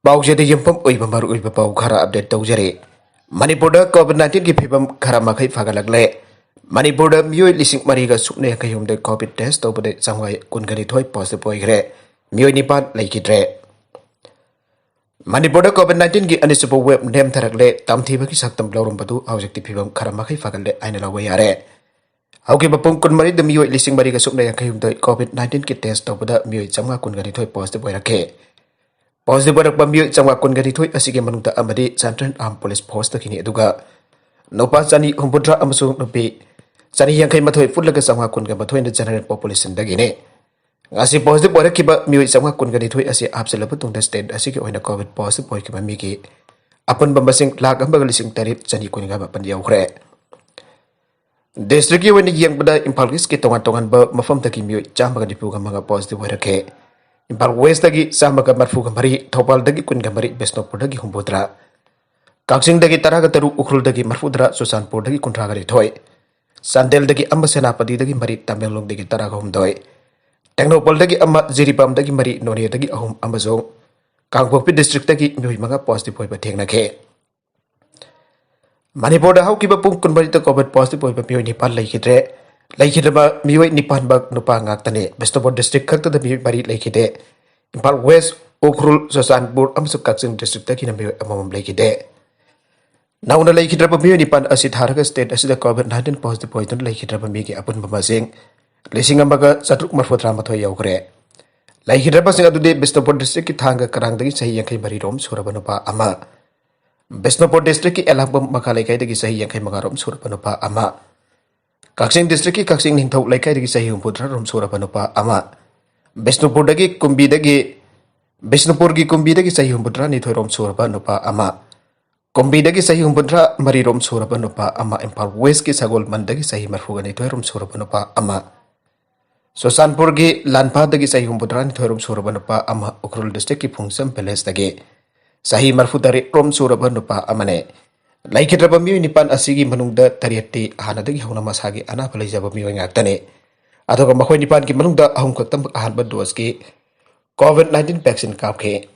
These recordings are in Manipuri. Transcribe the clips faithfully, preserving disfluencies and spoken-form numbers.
ꯄꯥꯎꯁꯦꯗ ꯌꯨꯝꯐꯝ ꯑꯣꯏꯕ ꯃꯔꯨꯑꯣꯏꯕ ꯄꯥꯎ ꯈꯔ ꯑꯞꯗꯦꯠ ꯇꯧꯖꯔꯤ꯫ ꯃꯅꯤꯄꯨꯔꯗ ꯀꯣꯚꯤꯗ ꯅꯥꯏꯟꯇꯤꯟꯒꯤ ꯐꯤꯕꯝ ꯈꯔ ꯃꯈꯩ ꯐꯒꯠꯂꯛꯂꯦ꯫ ꯃꯅꯤꯄꯨꯔꯗ ꯃꯤꯑꯣꯏ ꯂꯤꯁꯤꯡ ꯃꯔꯤꯒ ꯁꯨꯞꯅ ꯌꯥꯡꯈꯩ ꯍꯨꯝꯗꯣꯏ ꯀꯣꯚꯤꯗ ꯇꯦꯁ ꯇꯧꯕꯗ ꯆꯥꯝꯃꯉꯥ ꯀꯨꯟꯒ ꯅꯤꯊꯣꯏ ꯄꯣꯖꯤꯇꯤꯚ ꯑꯣꯏꯈ꯭ꯔꯦ꯫ ꯃꯤꯑꯣꯏ ꯅꯤꯄꯥꯟ ꯂꯩꯈꯤꯗ꯭ꯔꯦ꯫ ꯃꯅꯤꯄꯨꯔꯗ ꯀꯣꯚꯤꯗ ꯅꯥꯏꯟꯇꯤꯟꯒꯤ ꯑꯅꯤꯁꯨꯕ ꯋꯦꯕ ꯅꯦꯝꯊꯔꯛꯂꯦ꯫ ꯇꯝꯊꯤꯕꯒꯤ ꯁꯛꯇꯝ ꯂꯧꯔꯝꯕꯗꯨ ꯍꯧꯖꯤꯛꯇꯤ ꯐꯤꯕꯝ ꯈꯔ ꯃꯈꯩ ꯐꯒꯠꯂꯦ ꯍꯥꯏꯅ ꯂꯧꯕ ꯌꯥꯔꯦ꯫ ꯍꯧꯈꯤꯕ ꯄꯨꯡ ꯀꯨꯟꯃꯔꯤꯗ ꯃꯤꯑꯣꯏ ꯂꯤꯁꯤꯡ ꯃꯔꯤꯒ ꯁꯨꯞꯅ ꯌꯥꯡꯈꯩ ꯍꯨꯝꯗꯣꯏ ꯀꯣꯚꯤꯗ ꯅꯥꯏꯟꯇꯤꯟꯒꯤ ꯇꯦꯁ ꯇꯧꯕꯗ ꯃꯤꯑꯣꯏ ꯆꯥꯝꯃꯉꯥ ꯀꯨꯟꯒ ꯅꯤꯊꯣꯏ ꯄꯣꯖꯤꯇꯤꯚ ꯑꯣꯏꯔꯛꯈꯤ꯫ ꯄꯣꯖꯤꯇꯤꯚ ꯑꯣꯏꯔꯛꯄ ꯃꯤꯑꯣꯏ ꯆꯥꯝꯃꯉꯥ ꯀꯨꯟꯒ ꯅꯤꯊꯣꯏ ꯑꯁꯤꯒꯤ ꯃꯅꯨꯡꯗ ꯑꯃꯗꯤ ꯁꯦꯟꯇ꯭ꯔꯦꯜ ꯑꯥꯔꯝ ꯄꯨꯂꯤꯁ ꯐꯣꯔꯁꯇꯒꯤꯅꯤ, ꯑꯗꯨꯒ ꯅꯨꯄꯥ ꯆꯅꯤ ꯍꯨꯝꯐꯨꯇꯔꯥ ꯑꯃꯁꯨꯡ ꯅꯨꯄꯤ ꯆꯅꯤ ꯌꯥꯡꯈꯩ ꯃꯥꯊꯣꯏ ꯄꯨꯜꯂꯒ ꯆꯥꯝꯃꯉꯥ ꯀꯨꯟꯒ ꯃꯥꯊꯣꯏꯅ ꯖꯦꯅꯔꯦꯜ ꯄꯣꯄꯨꯂꯦꯁꯟꯗꯒꯤꯅꯤ꯫ ꯉꯁꯤ ꯄꯣꯖꯤꯇꯤꯚ ꯑꯣꯏꯔꯛꯈꯤꯕ ꯃꯤꯑꯣꯏ ꯆꯥꯝꯃꯉꯥ ꯀꯨꯟꯒ ꯅꯤꯊꯣꯏ ꯑꯁꯤ ꯍꯥꯞꯆꯤꯜꯂꯕ ꯃꯇꯨꯡꯗ ꯁ꯭ꯇꯦꯠ ꯑꯁꯤꯒꯤ ꯑꯣꯏꯅ ꯀꯣꯚꯤꯗ ꯄꯣꯖꯤꯇꯤꯚ ꯑꯣꯏꯈꯤꯕ ꯃꯤꯒꯤ ꯑꯄꯨꯟꯕ ꯃꯁꯤꯡ ꯂꯥꯈ ꯑꯃꯒ ꯂꯤꯁꯤꯡ ꯇꯔꯦꯠ ꯆꯅꯤ ꯀꯨꯟꯒ ꯃꯥꯄꯟ ꯌꯧꯈ꯭ꯔꯦ꯫ ꯗꯤꯁꯇ꯭ꯔꯤꯛꯀꯤ ꯑꯣꯏꯅ ꯌꯦꯡꯕꯗ ꯏꯝꯐꯥꯜ ꯏꯁꯀꯤ ꯇꯣꯉꯥꯟ ꯇꯣꯉꯥꯟꯕ ꯃꯐꯝꯗꯒꯤ ꯃꯤꯑꯣꯏ ꯆꯥꯝꯃꯒ ꯅꯤꯐꯨꯒ ꯃꯉꯥ ꯄꯣꯖꯤꯇꯤꯚ ꯑꯣꯏꯔꯛꯈꯤ꯫ ꯏꯝꯐꯥꯜ ꯋꯦꯁꯇꯒꯤ ꯆꯥꯝꯃꯒ ꯃꯔꯤꯐꯨꯒ ꯃꯔꯤ, ꯊꯧꯕꯥꯜꯗꯒꯤ ꯀꯨꯟꯒ ꯃꯔꯤ, ꯕꯤꯁꯅꯨꯄꯨꯔꯗꯒꯤ ꯍꯨꯝꯐꯨꯇꯔꯥ, ꯀꯛꯆꯤꯡꯗꯒꯤ ꯇꯔꯥꯒ ꯇꯔꯨꯛ, ꯎꯈ꯭ꯔꯨꯜꯗꯒꯤ ꯃꯔꯤꯐꯨꯇꯔꯥ, ꯆꯨꯔꯆꯥꯟꯄꯨꯔꯗꯒꯤ ꯀꯨꯟꯊ꯭ꯔꯥꯒ ꯅꯤꯊꯣꯏ, ꯆꯥꯟꯗꯦꯜꯗꯒꯤ ꯑꯃ, ꯁꯦꯅꯥꯄꯇꯤꯗꯒꯤ ꯃꯔꯤ, ꯇꯃꯦꯡꯂꯣꯡꯗꯒꯤ ꯇꯔꯥꯒ ꯍꯨꯝꯗꯣꯏ, ꯇꯦꯡꯅꯧꯄꯜꯗꯒꯤ ꯑꯃ, ꯖꯤꯔꯤꯕꯥꯝꯗꯒꯤ ꯃꯔꯤ, ꯅꯣꯅꯦꯗꯒꯤ ꯑꯍꯨꯝ ꯑꯃꯁꯨꯡ ꯀꯥꯡꯄꯣꯛꯄꯤ ꯗꯤꯁꯇ꯭ꯔꯤꯛꯇꯒꯤ ꯃꯤꯑꯣꯏ ꯃꯉꯥ ꯄꯣꯖꯤꯇꯤꯚ ꯑꯣꯏꯕ ꯊꯦꯡꯅꯈꯤ꯫ ꯃꯅꯤꯄꯨꯔꯗ ꯍꯧꯈꯤꯕ ꯄꯨꯡ ꯀꯨꯟꯃꯔꯤꯗ ꯀꯣꯚꯤꯗ ꯄꯣꯖꯤꯇꯤꯚ ꯑꯣꯏꯕ ꯃꯤꯑꯣꯏ ꯅꯤꯄꯥꯟ ꯂꯩꯈꯤꯗ꯭ꯔꯦ꯫ ꯂꯩꯈꯤꯗ꯭ꯔꯕ ꯃꯤꯑꯣꯏ ꯅꯤꯄꯥꯟꯃꯛ ꯅꯨꯄꯥ ꯉꯥꯛꯇꯅꯤ꯫ ꯕꯤꯁꯅꯨꯄꯨꯔ ꯗꯤꯁꯇ꯭ꯔꯤꯛ ꯈꯛꯇꯗ ꯃꯤꯑꯣꯏ ꯃꯔꯤ ꯂꯩꯈꯤꯗꯦ꯫ ꯏꯝꯐꯥꯜ ꯋꯦꯁ, ꯎꯈ꯭ꯔꯨꯜ, ꯆꯨꯔꯆꯥꯟꯄꯨꯔ ꯑꯃꯁꯨꯡ ꯀꯛꯆꯤꯡ ꯗꯤꯁꯇ꯭ꯔꯤꯛꯇꯒꯤꯅ ꯃꯤꯑꯣꯏ ꯑꯃꯃꯝ ꯂꯩꯈꯤꯗꯦ꯫ ꯅꯧꯅ ꯂꯩꯈꯤꯗ꯭ꯔꯕ ꯃꯤꯑꯣꯏ ꯅꯤꯄꯥꯟ ꯑꯁꯤ ꯊꯥꯔꯒ ꯁ꯭ꯇꯦꯠ ꯑꯁꯤꯗ ꯀꯣꯚꯤꯗ ꯅꯥꯏꯟꯇꯤꯟ ꯄꯣꯖꯤꯇꯤꯚ ꯑꯣꯏꯗꯨꯅ ꯂꯩꯈꯤꯗ꯭ꯔꯕ ꯃꯤꯒꯤ ꯑꯄꯨꯟꯕ ꯃꯁꯤꯡ ꯂꯤꯁꯤꯡ ꯑꯃꯒ ꯆꯥꯇ꯭ꯔꯨꯛ ꯃꯔꯤꯐꯨꯇꯔꯥ ꯃꯥꯊꯣꯏ ꯌꯧꯈ꯭ꯔꯦ꯫ ꯂꯩꯈꯤꯗ꯭ꯔꯕꯁꯤꯡ ꯑꯗꯨꯗꯤ ꯕꯤꯁꯅꯨꯄꯨꯔ ꯗꯤꯁꯇ꯭ꯔꯤꯛꯀꯤ ꯊꯥꯡꯒ ꯀꯔꯥꯡꯗꯒꯤ ꯆꯍꯤ ꯌꯥꯡꯈꯩ ꯃꯔꯤ ꯔꯣꯝ ꯁꯨꯔꯕ ꯅꯨꯄꯥ ꯑꯃ, ꯕꯤꯁꯅꯨꯄꯨꯔ ꯗꯤꯁꯇ꯭ꯔꯤꯛꯀꯤ ꯑꯦꯂꯥꯡꯕꯝ ꯃꯈꯥ ꯂꯩꯀꯥꯏꯗꯒꯤ ꯆꯍꯤ ꯌꯥꯡꯈꯩ ꯃꯉꯥ ꯔꯣꯝ ꯁꯨꯔꯕ ꯅꯨꯄꯥ ꯑꯃ, ꯀꯛꯆꯤꯡ ꯗꯤꯁꯇ꯭ꯔꯤꯛꯀꯤ ꯀꯛꯆꯤꯡ ꯅꯤꯡꯊꯧ ꯂꯩꯀꯥꯏꯗꯒꯤ ꯆꯍꯤ ꯍꯨꯝꯐꯨꯇꯔꯥ ꯔꯣꯝ ꯁꯨꯔꯕ ꯅꯨꯄꯥ ꯑꯃ, ꯕꯤꯁꯅꯨꯄꯨꯔꯗꯒꯤ ꯀꯨꯝꯕꯤꯗꯒꯤ, ꯕꯤꯁꯅꯨꯄꯨꯔꯒꯤ ꯀꯨꯝꯕꯤꯗꯒꯤ ꯆꯍꯤ ꯍꯨꯝꯐꯨꯇꯔꯥ ꯅꯤꯊꯣꯏ ꯔꯣꯝ ꯁꯨꯔꯕ ꯅꯨꯄꯥ ꯑꯃ, ꯀꯨꯝꯕꯤꯗꯒꯤ ꯆꯍꯤ ꯍꯨꯝꯐꯨꯇꯔꯥ ꯃꯔꯤ ꯔꯣꯝ ꯁꯨꯔꯕ ꯅꯨꯄꯥ ꯑꯃ, ꯏꯝꯐꯥꯜ ꯋꯦꯁꯀꯤ ꯁꯒꯣꯜꯕꯟꯗꯒꯤ ꯆꯍꯤ ꯃꯔꯤꯐꯨꯒ ꯅꯤꯊꯣꯏ ꯔꯣꯝ ꯁꯨꯔꯕ ꯅꯨꯄꯥ ꯑꯃ, ꯆꯨꯔꯆꯥꯟꯄꯨꯔꯒꯤ ꯂꯥꯟꯐꯥꯗꯒꯤ ꯆꯍꯤ ꯍꯨꯝꯐꯨꯇꯔꯥ ꯅꯤꯊꯣꯏ ꯔꯣꯝ ꯁꯨꯔꯕ ꯅꯨꯄꯥ ꯑꯃ, ꯎꯈ꯭ꯔꯨꯜ ꯗꯤꯁꯇ꯭ꯔꯤꯛꯀꯤ ꯐꯨꯡꯁꯝ ꯚꯤꯂꯦꯖꯇꯒꯤ ꯆꯍꯤ ꯃꯔꯤꯐꯨꯇꯔꯦꯠ ꯔꯣꯝ ꯁꯨꯔꯕ ꯅꯨꯄꯥ ꯑꯃꯅꯤ꯫ ꯂꯩꯈꯤꯗ꯭ꯔꯕ ꯃꯤꯑꯣꯏ ꯅꯤꯄꯥꯟ ꯑꯁꯤꯒꯤ ꯃꯅꯨꯡꯗ ꯇꯔꯦꯠꯇꯤ ꯍꯥꯟꯅꯗꯒꯤ ꯍꯧꯅ ꯃꯁꯥꯒꯤ ꯑꯅꯥꯕ ꯂꯩꯖꯕ ꯃꯤꯑꯣꯏ ꯉꯥꯛꯇꯅꯤ꯫ ꯑꯗꯨꯒ ꯃꯈꯣꯏ ꯅꯤꯄꯥꯟꯒꯤ ꯃꯅꯨꯡꯗ ꯑꯍꯨꯝ ꯈꯛꯇꯃꯛ ꯑꯍꯥꯟꯕ ꯗꯣꯁꯀꯤ ꯀꯣꯚꯤꯗ ꯅꯥꯏꯟꯇꯤꯟ ꯚꯦꯛꯁꯤꯟ ꯀꯥꯞꯈꯤ꯫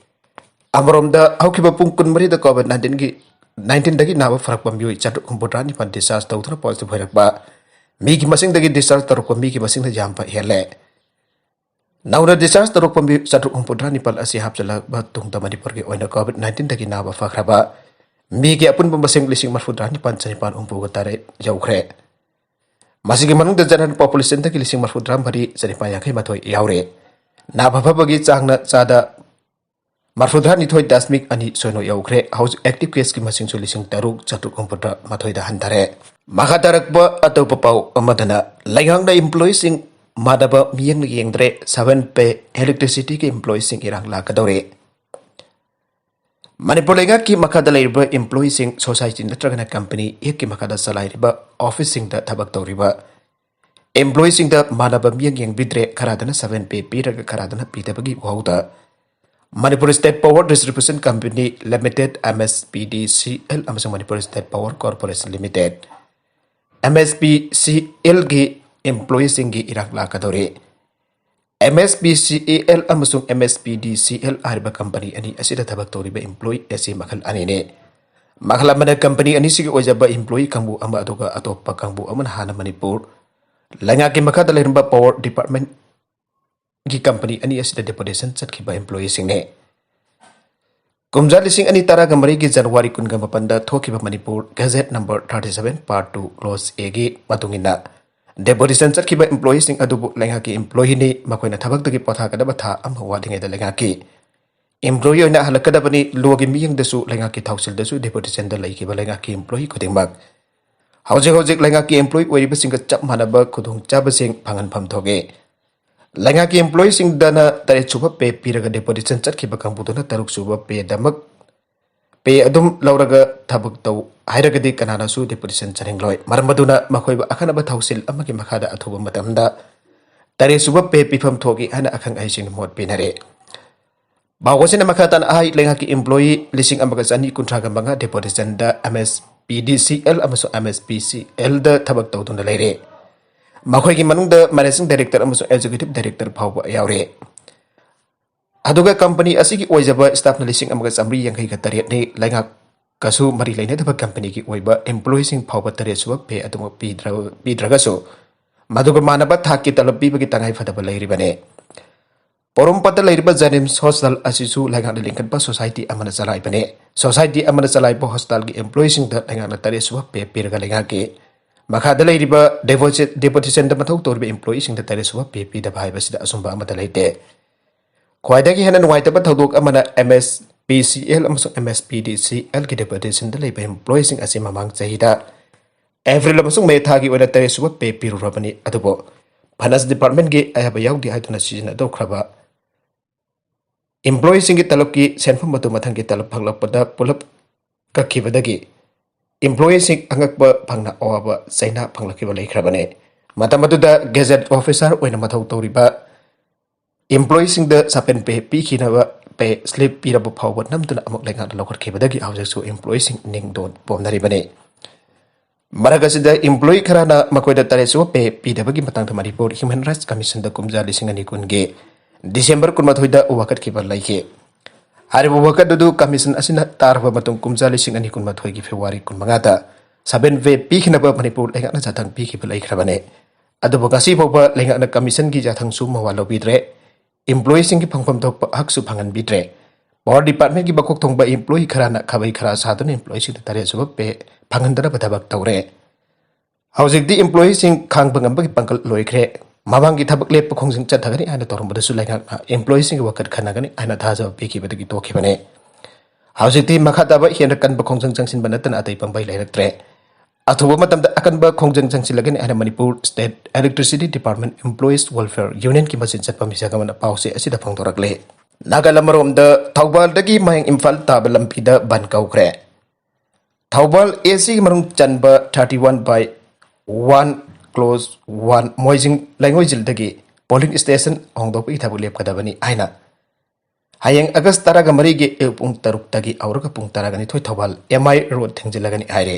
ꯑꯃꯔꯣꯝꯗ, ꯍꯧꯈꯤꯕ ꯄꯨꯡ ꯀꯨꯟꯃꯔꯤꯗ COVID nineteenꯒꯤ, nineteenꯗꯒꯤ ꯅꯥꯕ ꯐꯔꯛꯄ ꯃꯤꯑꯣꯏ ꯆꯥꯇ꯭ꯔꯨꯛ ꯍꯨꯝꯐꯨꯇꯔꯥꯅꯤꯄꯥꯟ discharge ꯇꯧꯗꯨꯅ positive ꯑꯣꯏꯔꯛꯄ ꯃꯤꯒꯤ ꯃꯁꯤꯡꯗꯒꯤ discharge ꯇꯧꯔꯛꯄ ꯃꯤꯒꯤ ꯃꯁꯤꯡꯅ ꯌꯥꯝꯕ ꯍꯦꯜꯂꯦ꯫ ꯅꯧꯅ discharge ꯇꯧꯔꯛꯄ ꯃꯤꯑꯣꯏ ꯆꯥꯇ꯭ꯔꯨꯛ ꯍꯨꯝꯐꯨꯇꯔꯥꯅꯤꯄꯥꯜ ꯑꯁꯤ ꯍꯥꯞꯆꯤꯜꯂꯛꯄ ꯇꯨꯡꯗ ꯃꯅꯤꯄꯨꯔꯒꯤ ꯑꯣꯏꯅ COVID nineteenꯗꯒꯤ ꯅꯥꯕ ꯐꯈ꯭ꯔꯕ ꯃꯤꯒꯤ ꯑꯄꯨꯟꯕ ꯃꯁꯤꯡ ꯂꯤꯁꯤꯡ ꯃꯔꯤꯐꯨꯇꯔꯥꯅꯤꯄꯥꯜ ꯆꯅꯤꯄꯥꯜ ꯍꯨꯝꯐꯨꯒ ꯇꯔꯦꯠ ꯌꯧꯈ꯭ꯔꯦ꯫ ꯃꯁꯤꯒꯤ ꯃꯅꯨꯡꯗ general populationꯗꯒꯤ ꯂꯤꯁꯤꯡ ꯃꯔꯤꯐꯨꯇꯔꯥꯃꯔꯤ ꯆꯅꯤꯄꯥꯜ ꯌꯥꯡꯈꯩ ꯃꯥꯊꯣꯏ ꯌꯥꯎꯔꯦ꯫ ꯅꯥꯕ ꯐꯕꯒꯤ ꯆꯥꯡꯅ ꯆꯥꯗ ꯃꯔꯤꯐꯨꯇꯔꯥꯅꯤꯊꯣꯏ ꯗꯁꯃꯤꯛ ꯑꯅꯤ ꯁꯣꯏꯅꯣ ꯌꯧꯈ꯭ꯔꯦ꯫ ꯍꯧꯖꯤꯛ active caseꯀꯤ ꯃꯁꯤꯡꯁꯨ ꯂꯤꯁꯤꯡ ꯇꯔꯨꯛ ꯆꯥꯇ꯭ꯔꯨꯛ ꯍꯨꯝꯐꯨꯇꯔꯥꯃꯥꯊꯣꯏꯗ ꯍꯟꯊꯔꯦ꯫ ꯃꯈꯥ ꯇꯥꯔꯛꯄ ꯑꯇꯣꯞꯄ ꯄꯥꯎ ꯑꯃꯗꯅ, ꯂꯩꯉꯥꯛꯅ employeeꯁꯤꯡ ꯃꯥꯟꯅꯕ ꯃꯤꯠꯌꯦꯡꯅ ꯌꯦꯡꯗ꯭ꯔꯦ, seven pay electricityꯒꯤ employeeꯁꯤꯡ ꯏꯔꯥꯡ ꯂꯥꯛꯀꯗꯧꯔꯦ꯫ ꯃꯅꯤꯄꯨꯔ ꯂꯩꯉꯥꯛꯀꯤ ꯃꯈꯥꯗ ꯂꯩꯔꯤꯕ employeeꯁꯤꯡ society ꯅꯠꯇ꯭ꯔꯒꯅ company actꯀꯤ ꯃꯈꯥꯗ ꯆꯂꯥꯏꯔꯤꯕ officeꯁꯤꯡꯗ ꯊꯕꯛ ꯇꯧꯔꯤꯕ employeeꯁꯤꯡꯗ ꯃꯥꯟꯅꯕ ꯃꯤꯠꯌꯦꯡ ꯌꯦꯡꯕꯤꯗ꯭ꯔꯦ, ꯈꯔꯗꯅ seven pay ꯄꯤꯔꯒ ꯈꯔꯗꯅ ꯄꯤꯗꯕꯒꯤ ꯋꯥꯍꯧꯗ Manipur State Power Distribution Company Limited, MSPDCL, ꯑꯃꯁꯨꯡ Manipur State Power Corporation Limited, MSPCLꯒꯤ employeeꯁꯤꯡꯒꯤ ꯏꯔꯥꯡ ꯂꯥꯛꯀꯗꯧꯔꯤ꯫ MSPCL ꯑꯃꯁꯨꯡ MSPDCL ꯍꯥꯏꯔꯤꯕ company ꯑꯅꯤ ꯑꯁꯤꯗ ꯊꯕꯛ ꯇꯧꯔꯤꯕ employee ꯑꯁꯤ ꯃꯈꯜ ꯑꯅꯤꯅꯤ꯫ ꯃꯈꯜ ꯑꯃꯅ company ꯑꯅꯤꯁꯤꯒꯤ ꯑꯣꯏꯖꯕ employee ꯀꯥꯡꯕꯨ ꯑꯃ, ꯑꯗꯨꯒ ꯑꯇꯣꯞꯄ ꯀꯥꯡꯕꯨ ꯑꯃꯅ ꯍꯥꯟꯅ ꯃꯅꯤꯄꯨꯔ ꯂꯩꯉꯥꯛꯀꯤ ꯃꯈꯥꯗ ꯂꯩꯔꯝꯕ power departmentꯒꯤ company ꯑꯅꯤ ꯑꯁꯤꯗ deputation ꯆꯠꯈꯤꯕ employeeꯁꯤꯡꯅꯤ꯫ ꯀꯨꯝꯖꯥ ꯂꯤꯁꯤꯡ ꯑꯅꯤ ꯇꯔꯥꯒ ꯃꯔꯤꯒꯤ January ꯀꯨꯟꯒ ꯃꯥꯄꯟꯗ ꯊꯣꯛꯈꯤꯕ Manipur Gazette number thirty seven part two clause Aꯒꯤ ꯃꯇꯨꯡ ꯏꯟꯅ, deputation ꯆꯠꯈꯤꯕ employeeꯁꯤꯡ ꯑꯗꯨꯕꯨ ꯂꯩꯉꯥꯛꯀꯤ employeeꯅꯤ, ꯃꯈꯣꯏꯅ ꯊꯕꯛꯇꯒꯤ ꯄꯣꯊꯥꯒꯗꯕ ꯊꯥ ꯑꯃ ꯋꯥꯠꯂꯤꯉꯩꯗ ꯂꯩꯉꯥꯛꯀꯤ employee ꯑꯣꯏꯅ ꯍꯜꯂꯛꯀꯗꯕꯅꯤ꯫ Lawꯒꯤ ꯃꯤꯠꯌꯦꯡꯗꯁꯨ ꯂꯩꯉꯥꯛꯀꯤ ꯊꯧꯁꯤꯜꯗꯁꯨ deputationꯗ ꯂꯩꯈꯤꯕ ꯂꯩꯉꯥꯛꯀꯤ employee ꯈꯨꯗꯤꯡꯃꯛ ꯍꯧꯖꯤꯛ ꯍꯧꯖꯤꯛ ꯂꯩꯉꯥꯛꯀꯤ employee ꯑꯣꯏꯔꯤꯕꯁꯤꯡꯒ ꯆꯞ ꯃꯥꯟꯅꯕ ꯈꯨꯗꯣꯡꯆꯥꯕꯁꯤꯡ ꯐꯪꯍꯟꯐꯝ ꯊꯣꯛꯏ꯫ ꯂꯩꯉꯥꯛꯀꯤ employeeꯁꯤꯡꯗꯅ ꯇꯔꯦꯠ ꯁꯨꯕ pay ꯄꯤꯔꯒ deputation ꯆꯠꯈꯤꯕ ꯀꯥꯡꯕꯨꯗꯨꯅ ꯇꯔꯨꯛ ꯁꯨꯕ payꯗꯃꯛ, pay ꯑꯗꯨꯝ ꯂꯧꯔꯒ ꯊꯕꯛ ꯇꯧ ꯍꯥꯏꯔꯒꯗꯤ ꯀꯅꯥꯅꯁꯨ deputation ꯆꯠꯅꯤꯡꯂꯣꯏ꯫ ꯃꯔꯝ ꯑꯗꯨꯅ ꯃꯈꯣꯏꯕꯨ ꯑꯈꯟꯅꯕ ꯊꯧꯁꯤꯜ ꯑꯃꯒꯤ ꯃꯈꯥꯗ ꯑꯊꯨꯕ ꯃꯇꯝꯗ ꯇꯔꯦꯠ ꯁꯨꯕ pay ꯄꯤꯐꯝ ꯊꯣꯛꯏ ꯍꯥꯏꯅ ꯑꯈꯪ ꯑꯍꯩꯁꯤꯡꯅ ꯃꯣꯠ ꯄꯤꯅꯔꯤ꯫ ꯄꯥꯎ ꯑꯁꯤꯅ ꯃꯈꯥ ꯇꯥꯅ ꯍꯥꯏ, ꯂꯩꯉꯥꯛꯀꯤ employee ꯂꯤꯁꯤꯡ ꯑꯃꯒ ꯆꯅꯤ ꯀꯨꯟꯊ꯭ꯔꯥꯒ ꯃꯉꯥ deputationꯗ MSPDCL ꯑꯃꯁꯨꯡ MSPCLꯗ ꯊꯕꯛ ꯇꯧꯗꯨꯅ ꯂꯩꯔꯦ꯫ ꯃꯈꯣꯏꯒꯤ ꯃꯅꯨꯡꯗ managing director ꯑꯃꯁꯨꯡ executive director ꯐꯥꯎꯕ ꯌꯥꯎꯔꯦ꯫ ꯑꯗꯨꯒ ꯀꯝꯄꯅꯤ ꯑꯁꯤꯒꯤ ꯑꯣꯏꯖꯕ ꯁ꯭ꯇꯥꯐꯅ ꯂꯤꯁꯤꯡ ꯑꯃꯒ ꯆꯥꯃꯔꯤ ꯌꯥꯡꯈꯩꯒ ꯇꯔꯦꯠꯅꯤ꯫ ꯂꯩꯉꯥꯛꯀꯁꯨ ꯃꯔꯤ ꯂꯩꯅꯗꯕ ꯀꯝꯄꯅꯤꯒꯤ ꯑꯣꯏꯕ ꯏꯝꯄ꯭ꯂꯣꯌꯤꯁꯤꯡ ꯐꯥꯎꯕ ꯇꯔꯦꯠ ꯁꯨꯕ ꯄꯦ ꯑꯗꯨꯃꯛ ꯄꯤꯗ꯭ꯔ-, ꯄꯤꯗ꯭ꯔꯒꯁꯨ, ꯃꯗꯨꯒ ꯃꯥꯟꯅꯕ ꯊꯥꯛꯀꯤ ꯇꯂꯕ ꯄꯤꯕꯒꯤ ꯇꯉꯥꯏ ꯐꯗꯕ ꯂꯩꯔꯤꯕꯅꯤ꯫ ꯄꯣꯔꯣꯝꯄꯥꯠꯇ ꯂꯩꯔꯤꯕ ꯖꯦꯅꯤꯝꯁ ꯍꯣꯁꯇꯦꯜ ꯑꯁꯤꯁꯨ ꯂꯩꯉꯥꯛꯅ ꯂꯤꯡꯈꯠꯄ ꯁꯣꯁꯥꯏꯇꯤ ꯑꯃꯅ ꯆꯂꯥꯏꯕꯅꯤ꯫ ꯁꯣꯁꯥꯏꯇꯤ ꯑꯃꯅ ꯆꯂꯥꯏꯕ ꯍꯣꯁꯇꯦꯜꯒꯤ ꯏꯝꯄ꯭ꯂꯣꯌꯤꯁꯤꯡꯗ ꯂꯩꯉꯥꯛꯅ ꯇꯔꯦꯠ ꯁꯨꯕ ꯄꯦ ꯄꯤꯔꯒ ꯂꯩꯉꯥꯛꯀꯤ ꯃꯈꯥꯗ ꯂꯩꯔꯤꯕ ꯗꯦꯄꯣꯁꯤꯠ-, ꯗꯦꯄꯣꯇꯤꯁꯟꯗ ꯃꯊꯧ ꯇꯧꯔꯤꯕ ꯏꯝꯄ꯭ꯂꯣꯌꯤꯁꯤꯡꯗ ꯇꯔꯦꯠ ꯁꯨꯕ ꯄꯦ ꯄꯤꯗꯕ ꯍꯥꯏꯕꯁꯤꯗ ꯑꯆꯨꯝꯕ ꯑꯃꯠꯇ ꯂꯩꯇꯦ꯫ ꯈ꯭ꯋꯥꯏꯗꯒꯤ ꯍꯦꯟꯅ ꯅꯨꯡꯉꯥꯏꯇꯕ ꯊꯧꯗꯣꯛ ꯑꯃꯅ M S P C L ꯑꯃꯁꯨꯡ ꯑꯦꯝ ꯑꯦꯁ ꯄꯤ ꯗꯤ ꯁꯤ ꯑꯦꯜꯒꯤ ꯗꯦꯄꯣꯇꯤꯁꯟꯗ ꯂꯩꯕ ꯏꯝꯄ꯭ꯂꯣꯌꯤꯁꯤꯡ ꯑꯁꯤ ꯃꯃꯥꯡ ꯆꯍꯤꯗ ꯑꯦꯄ꯭ꯔꯤꯜ ꯑꯃꯁꯨꯡ ꯃꯦ ꯊꯥꯒꯤ ꯑꯣꯏꯅ ꯇꯔꯦꯠ ꯁꯨꯕ ꯄꯦ ꯄꯤꯔꯨꯔꯕꯅꯤ, ꯑꯗꯨꯕꯨ ꯐꯥꯏꯅꯥꯟꯁ ꯗꯤꯄꯥꯔꯠꯃꯦꯟꯒꯤ ꯑꯌꯥꯕ ꯌꯥꯎꯗꯦ ꯍꯥꯏꯗꯨꯅ ꯁꯤꯖꯤꯟꯅꯗꯧꯈ꯭ꯔꯕ ꯏꯝꯄ꯭ꯂꯣꯌꯤꯁꯤꯡꯒꯤ ꯇꯂꯕꯀꯤ ꯁꯦꯟꯐꯝ ꯑꯗꯨ ꯃꯊꯪꯒꯤ ꯇꯂꯕ ꯐꯪꯂꯛꯄꯗ ꯄꯨꯂꯞ ꯀꯛꯈꯤꯕꯗꯒꯤ ꯏꯝꯄ꯭ꯂꯣꯌꯤꯁꯤꯡ ꯑꯉꯛꯄ ꯐꯪꯅ ꯑꯋꯥꯕ ꯆꯩꯅꯥ ꯐꯪꯂꯛꯈꯤꯕ ꯂꯩꯈ꯭ꯔꯕꯅꯤ꯫ ꯃꯇꯝ ꯑꯗꯨꯗ ꯒꯦꯖꯦꯠ ꯑꯣꯐꯤꯁꯥꯔ ꯑꯣꯏꯅ ꯃꯊꯧ ꯇꯧꯔꯤꯕ ꯏꯝꯄ꯭ꯂꯣꯌꯤꯁꯤꯡꯗ ꯁꯥꯄꯦꯟ ꯄꯦ ꯄꯤꯈꯤꯅꯕ ꯄꯦ ꯁ꯭ꯂꯤꯞ ꯄꯤꯔꯕ ꯐꯥꯎꯕ ꯅꯝꯗꯨꯅ ꯑꯃꯨꯛ ꯂꯩꯉꯥꯛꯅ ꯂꯧꯈꯠꯈꯤꯕꯗꯒꯤ ꯍꯧꯖꯤꯛꯁꯨ ꯏꯝꯄ꯭ꯂꯣꯌꯤꯁꯤꯡ ꯅꯤꯡꯗꯣꯟ ꯄꯣꯝꯅꯔꯤꯕꯅꯤ꯫ ꯃꯔꯛ ꯑꯁꯤꯗ ꯏꯝꯄ꯭ꯂꯣꯌꯤ ꯈꯔꯅ ꯃꯈꯣꯏꯗ ꯇꯔꯦꯠ ꯁꯨꯕ ꯄꯦ ꯄꯤꯗꯕꯒꯤ ꯃꯇꯥꯡꯗ ꯃꯅꯤꯄꯨꯔ ꯍ꯭ꯌꯨꯃꯦꯟ ꯔꯥꯏꯠꯁ ꯀꯃꯤꯁꯟꯗ ꯀꯨꯝꯖꯥ ꯂꯤꯁꯤꯡ ꯑꯅꯤ ꯀꯨꯟꯒꯤ ꯗꯤꯁꯦꯝꯕꯔ ꯀꯨꯟꯃꯥꯊꯣꯏꯗ ꯋꯥꯀꯠꯈꯤꯕ ꯂꯩꯈꯤ꯫ ꯍꯥꯏꯔꯤꯕ ꯋꯥꯀꯠ ꯑꯗꯨ ꯀꯃꯤꯁꯟ ꯑꯁꯤꯅ ꯇꯥꯔꯕ ꯃꯇꯨꯡ ꯀꯨꯝꯖꯥ ꯂꯤꯁꯤꯡ ꯑꯅꯤ ꯀꯨꯟꯃꯥꯊꯣꯏꯒꯤ ꯐꯦꯕ꯭ꯔꯨꯋꯥꯔꯤ ꯀꯨꯟꯃꯉꯥꯗ ꯁꯥꯄꯦꯟ ꯄꯦ ꯄꯤꯈꯤꯅꯕ ꯃꯅꯤꯄꯨꯔ ꯂꯩꯉꯥꯛꯅ ꯌꯥꯊꯪ ꯄꯤꯈꯤꯕ ꯂꯩꯈ꯭ꯔꯕꯅꯤ꯫ ꯑꯗꯨꯕꯨ ꯉꯁꯤ ꯐꯥꯎꯕ ꯂꯩꯉꯥꯛꯅ ꯀꯃꯤꯁꯟꯒꯤ ꯌꯥꯊꯪꯁꯨ ꯃꯋꯥ ꯂꯧꯕꯤꯗ꯭ꯔꯦ꯫ ꯏꯝꯄ꯭ꯂꯣꯌꯤꯁꯤꯡꯒꯤ ꯐꯪꯐꯝ ꯊꯣꯛꯄ ꯍꯛꯁꯨ ꯐꯪꯍꯟꯕꯤꯗ꯭ꯔꯦ꯫ ꯄꯥꯋꯔ ꯗꯤꯄꯥꯔꯠꯃꯦꯟꯒꯤ ꯃꯀꯣꯛ ꯊꯣꯡꯕ ꯏꯝꯄ꯭ꯂꯣꯌꯤ ꯈꯔꯅ ꯈꯥꯕꯩ ꯈꯔꯥ ꯁꯥꯗꯨꯅ ꯏꯝꯄ꯭ꯂꯣꯌꯤꯁꯤꯡꯗ ꯇꯔꯦꯠ ꯁꯨꯕ ꯄꯦ ꯐꯪꯍꯟꯗꯅꯕ ꯊꯕꯛ ꯇꯧꯔꯦ꯫ ꯍꯧꯖꯤꯛꯇꯤ ꯏꯝꯄ꯭ꯂꯣꯌꯤꯁꯤꯡ ꯈꯥꯡꯕ ꯉꯝꯕꯒꯤ ꯄꯥꯡꯒꯜ ꯂꯣꯏꯈ꯭ꯔꯦ꯫ ꯃꯃꯥꯡꯒꯤ ꯊꯕꯛ ꯂꯦꯞꯄ ꯈꯣꯡꯖꯪ ꯆꯠꯊꯒꯅꯤ ꯍꯥꯏꯅ ꯇꯧꯔꯝꯕꯗꯁꯨ ꯂꯩꯉꯥꯛꯅ ꯏꯝꯄ꯭ꯂꯣꯌꯤꯁꯤꯡꯒꯤ ꯋꯥꯀꯠ ꯈꯟꯅꯒꯅꯤ ꯍꯥꯏꯅ ꯊꯥꯖꯕ ꯄꯤꯈꯤꯕꯗꯒꯤ ꯇꯣꯛꯈꯤꯕꯅꯤ꯫ ꯍꯧꯖꯤꯛꯇꯤ ꯃꯈꯥ ꯇꯥꯕ ꯍꯦꯟꯅ ꯀꯟꯕ ꯈꯣꯡꯖꯪ ꯆꯪꯁꯤꯟꯕ ꯅꯠꯇꯅ ꯑꯇꯩ ꯄꯥꯝꯕꯩ ꯂꯩꯔꯛꯇ꯭ꯔꯦ꯫ ꯑꯊꯨꯕ ꯃꯇꯝꯗ ꯑꯀꯟꯕ ꯈꯣꯡꯖꯪ ꯆꯪꯁꯤꯜꯂꯒꯅꯤ ꯍꯥꯏꯅ Manipur state electricity department employees welfare ꯌꯨꯅꯤꯌꯟꯒꯤ ꯃꯆꯤꯟ ꯆꯠꯄ ꯃꯤꯁꯛ ꯑꯃꯅ ꯄꯥꯎꯆꯦ ꯑꯁꯤꯗ ꯐꯣꯡꯗꯣꯔꯛꯂꯤ꯫ ꯅꯥꯀꯜ ꯑꯃꯔꯣꯝꯗ ꯊꯧꯕꯥꯜꯗꯒꯤ ꯃꯌꯥꯡ ꯏꯝꯐꯥꯜ ꯇꯥꯕ ꯂꯝꯕꯤꯗ ꯕꯟ ꯀꯧꯈ꯭ꯔꯦ꯫ ꯊꯧꯕꯥꯜ ꯑꯦ ꯁꯤꯒꯤ ꯃꯅꯨꯡ ꯆꯟꯕ thirty one by one clause one Moijing ꯂꯩꯉꯣꯏꯖꯤꯜꯗꯒꯤ ꯄꯣꯂꯤꯡ ꯁ꯭ꯇꯦꯁꯟ ꯍꯣꯡꯗꯣꯛꯄꯒꯤ ꯊꯕꯛ ꯂꯦꯞꯀꯗꯕꯅꯤ ꯍꯥꯏꯅ ꯍꯌꯦꯡ ꯑꯥꯒꯁ ꯇꯔꯥꯒ ꯃꯔꯤꯒꯤ ꯑꯌꯨꯛ ꯄꯨꯡ ꯇꯔꯨꯛꯇꯒꯤ ꯍꯧꯔꯒ ꯄꯨꯡ ꯇꯔꯥꯒ ꯅꯤꯊꯣꯏ ꯊꯧꯕꯥꯜ ꯑꯦꯝ ꯑꯥꯏ ꯔꯣꯗ ꯊꯤꯡꯖꯤꯜꯂꯒꯅꯤ ꯍꯥꯏꯔꯦ꯫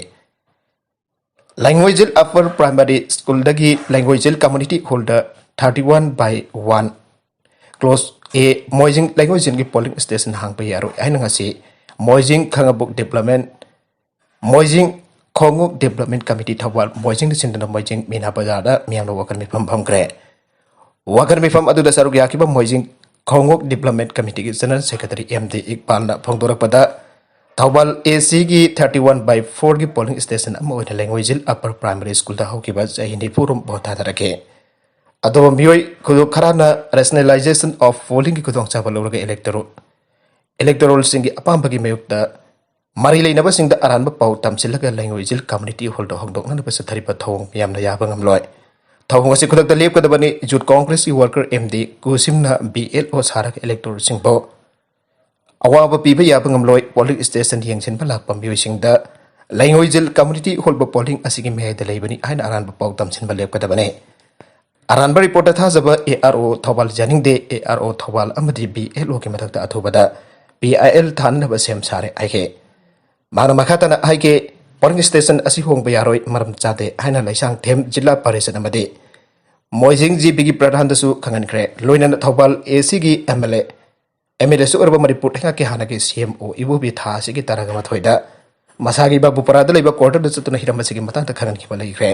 ꯂꯩꯉꯣꯏꯖꯤꯜ ꯑꯄꯔ ꯄ꯭ꯔꯥꯏꯃꯥꯔꯤ ꯁ꯭ꯀꯨꯜꯗꯒꯤ ꯂꯩꯉꯣꯏꯖꯤꯜ ꯀꯝꯃ꯭ꯌꯨꯅꯤꯇꯤ ꯍꯣꯜꯗ thirty one by one clause A, Moijing ꯂꯩꯉꯣꯏꯖꯤꯜꯒꯤ polling station ꯍꯥꯡꯕ ꯌꯥꯔꯣꯏ ꯍꯥꯏꯅ ꯉꯁꯤ ꯃꯣꯏꯖꯤꯡ ꯈꯥꯉꯕꯣꯛ development, ꯃꯣꯏꯖꯤꯡ ꯈꯣꯡꯎꯞ development committee ꯊꯧꯕꯥꯜ ꯃꯣꯏꯖꯤꯡꯗ ꯁꯤꯟꯗꯨꯅ ꯃꯣꯏꯖꯤꯡ ꯃꯤꯅꯥ ꯕꯖꯥꯔꯗ ꯃꯤꯌꯥꯝꯅ ꯋꯥꯀꯠ ꯃꯤꯐꯝ ꯐꯝꯈ꯭ꯔꯦ꯫ ꯋꯥꯀꯠ ꯃꯤꯐꯝ ꯑꯗꯨꯗ ꯁꯔꯨꯛ ꯌꯥꯈꯤꯕ ꯃꯣꯏꯖꯤꯡ ꯈꯣꯡꯎꯞ development committeeꯒꯤ general secretary ꯑꯦꯝ ꯗꯤ ꯏꯛꯕꯥꯜꯅ ꯐꯣꯡꯗꯣꯔꯛꯄꯗ, ꯊꯧꯕꯥꯜ ꯑꯦ ꯁꯤꯒꯤ thirty one by fourꯒꯤ polling station ꯑꯃ ꯑꯣꯏꯅ ꯂꯩꯉꯣꯏꯖꯤꯜ upper primary schoolꯗ ꯍꯧꯈꯤꯕ ꯆꯍꯤ ꯅꯤꯐꯨ ꯔꯣꯝ ꯚꯣꯠ ꯊꯥꯗꯔꯛꯈꯤ꯫ ꯑꯗꯨꯕꯨ ꯃꯤꯑꯣꯏ ꯈꯨꯗꯣ ꯈꯔꯅ rationalization of pollingꯒꯤ ꯈꯨꯗꯣꯡꯆꯥꯕ ꯂꯧꯔꯒ electoral, electoralꯁꯤꯡꯒꯤ ꯑꯄꯥꯝꯕꯒꯤ ꯃꯥꯌꯣꯛꯇ ꯃꯔꯤ ꯂꯩꯅꯕꯁꯤꯡꯗ ꯑꯔꯥꯟꯕ ꯄꯥꯎ ꯇꯝꯁꯤꯜꯂꯒ ꯂꯩꯉꯣꯏꯖꯤꯜ community hallꯗ ꯍꯧꯗꯣꯛꯅꯅꯕ ꯆꯠꯊꯔꯤꯕ ꯊꯧꯑꯣꯡ ꯃꯤꯌꯥꯝꯅ ꯌꯥꯕ ꯉꯝꯂꯣꯏ꯫ ꯊꯧꯑꯣꯡ ꯑꯁꯤ ꯈꯨꯗꯛꯇ ꯂꯦꯞꯀꯗꯕꯅꯤ꯫ Youth Congressꯀꯤ worker ꯑꯦꯝ ꯗꯤ ꯀꯨꯁꯤꯝꯅ ꯕꯤ ꯑꯦꯜ ꯑꯣ ꯁꯥꯔꯒ electoralꯁꯤꯡꯕꯨ ꯑꯋꯥꯕ ꯄꯤꯕ ꯌꯥꯕ ꯉꯝꯂꯣꯏ꯫ Polling station ꯌꯦꯡꯁꯤꯟꯕ ꯂꯥꯛꯄ ꯃꯤꯑꯣꯏꯁꯤꯡꯗ ꯂꯩꯉꯣꯏꯖꯤꯜ community hallꯕꯨ polling ꯑꯁꯤꯒꯤ ꯃꯌꯥꯏꯗ ꯂꯩꯕꯅꯤ ꯍꯥꯏꯅ ꯑꯔꯥꯟꯕ ꯄꯥꯎ ꯇꯝꯁꯤꯟꯕ ꯂꯦꯞꯀꯗꯕꯅꯤ꯫ ꯑꯔꯥꯟꯕ reportꯇ ꯊꯥꯖꯕ ꯑꯦ ꯑꯥꯔ ꯑꯣ ꯊꯧꯕꯥꯜ ꯌꯥꯅꯤꯡꯗꯦ꯫ ꯑꯦ ꯑꯥꯔ ꯑꯣ ꯊꯧꯕꯥꯜ ꯑꯃꯗꯤ ꯕꯤ ꯑꯦꯜ ꯑꯣꯒꯤ ꯃꯊꯛꯇ ꯑꯊꯨꯕꯗ ꯄꯤ ꯑꯥꯏ ꯑꯦꯜ ꯊꯥꯅꯅꯕ ꯁꯦꯝ ꯁꯥꯔꯦ ꯍꯥꯏꯈꯤ꯫ ꯃꯍꯥꯛꯅ ꯃꯈꯥ ꯇꯥꯅ ꯍꯥꯏꯈꯤ, polling station ꯑꯁꯤ ꯍꯣꯡꯕ ꯌꯥꯔꯣꯏ, ꯃꯔꯝ ꯆꯥꯗꯦ ꯍꯥꯏꯅ ꯂꯩꯁꯥꯡꯊꯦꯝ ꯖꯤꯂꯥ ꯄꯔꯤꯁꯠ ꯑꯃꯗꯤ ꯃꯣꯏꯖꯤꯡ ꯖꯤ ꯄꯤꯒꯤ ꯄ꯭ꯔꯙꯥꯟꯗꯁꯨ ꯈꯪꯍꯟꯈ꯭ꯔꯦ꯫ ꯂꯣꯏꯅꯅ ꯊꯧꯕꯥꯜ ꯑꯦ ꯁꯤꯒꯤ M L A, M L ꯑꯦꯁꯨ ꯑꯣꯏꯔꯕ ꯃꯅꯤꯄꯨꯔ ꯂꯩꯉꯥꯛꯀꯤ ꯍꯥꯟꯅꯒꯤ ꯁꯤ ꯑꯦꯝ ꯑꯣ ꯏꯕꯣꯕꯤ ꯊꯥ ꯑꯁꯤꯒꯤ ꯇꯔꯥꯒ ꯃꯥꯊꯣꯏꯗ ꯃꯁꯥꯒꯤ ꯕꯥꯕꯨꯄꯥꯔꯥꯗ ꯂꯩꯕ quarterꯗ ꯆꯠꯇꯨꯅ ꯍꯤꯔꯝ ꯑꯁꯤꯒꯤ ꯃꯇꯥꯡꯗ ꯈꯪꯍꯟꯈꯤꯕ ꯂꯩꯈ꯭ꯔꯦ꯫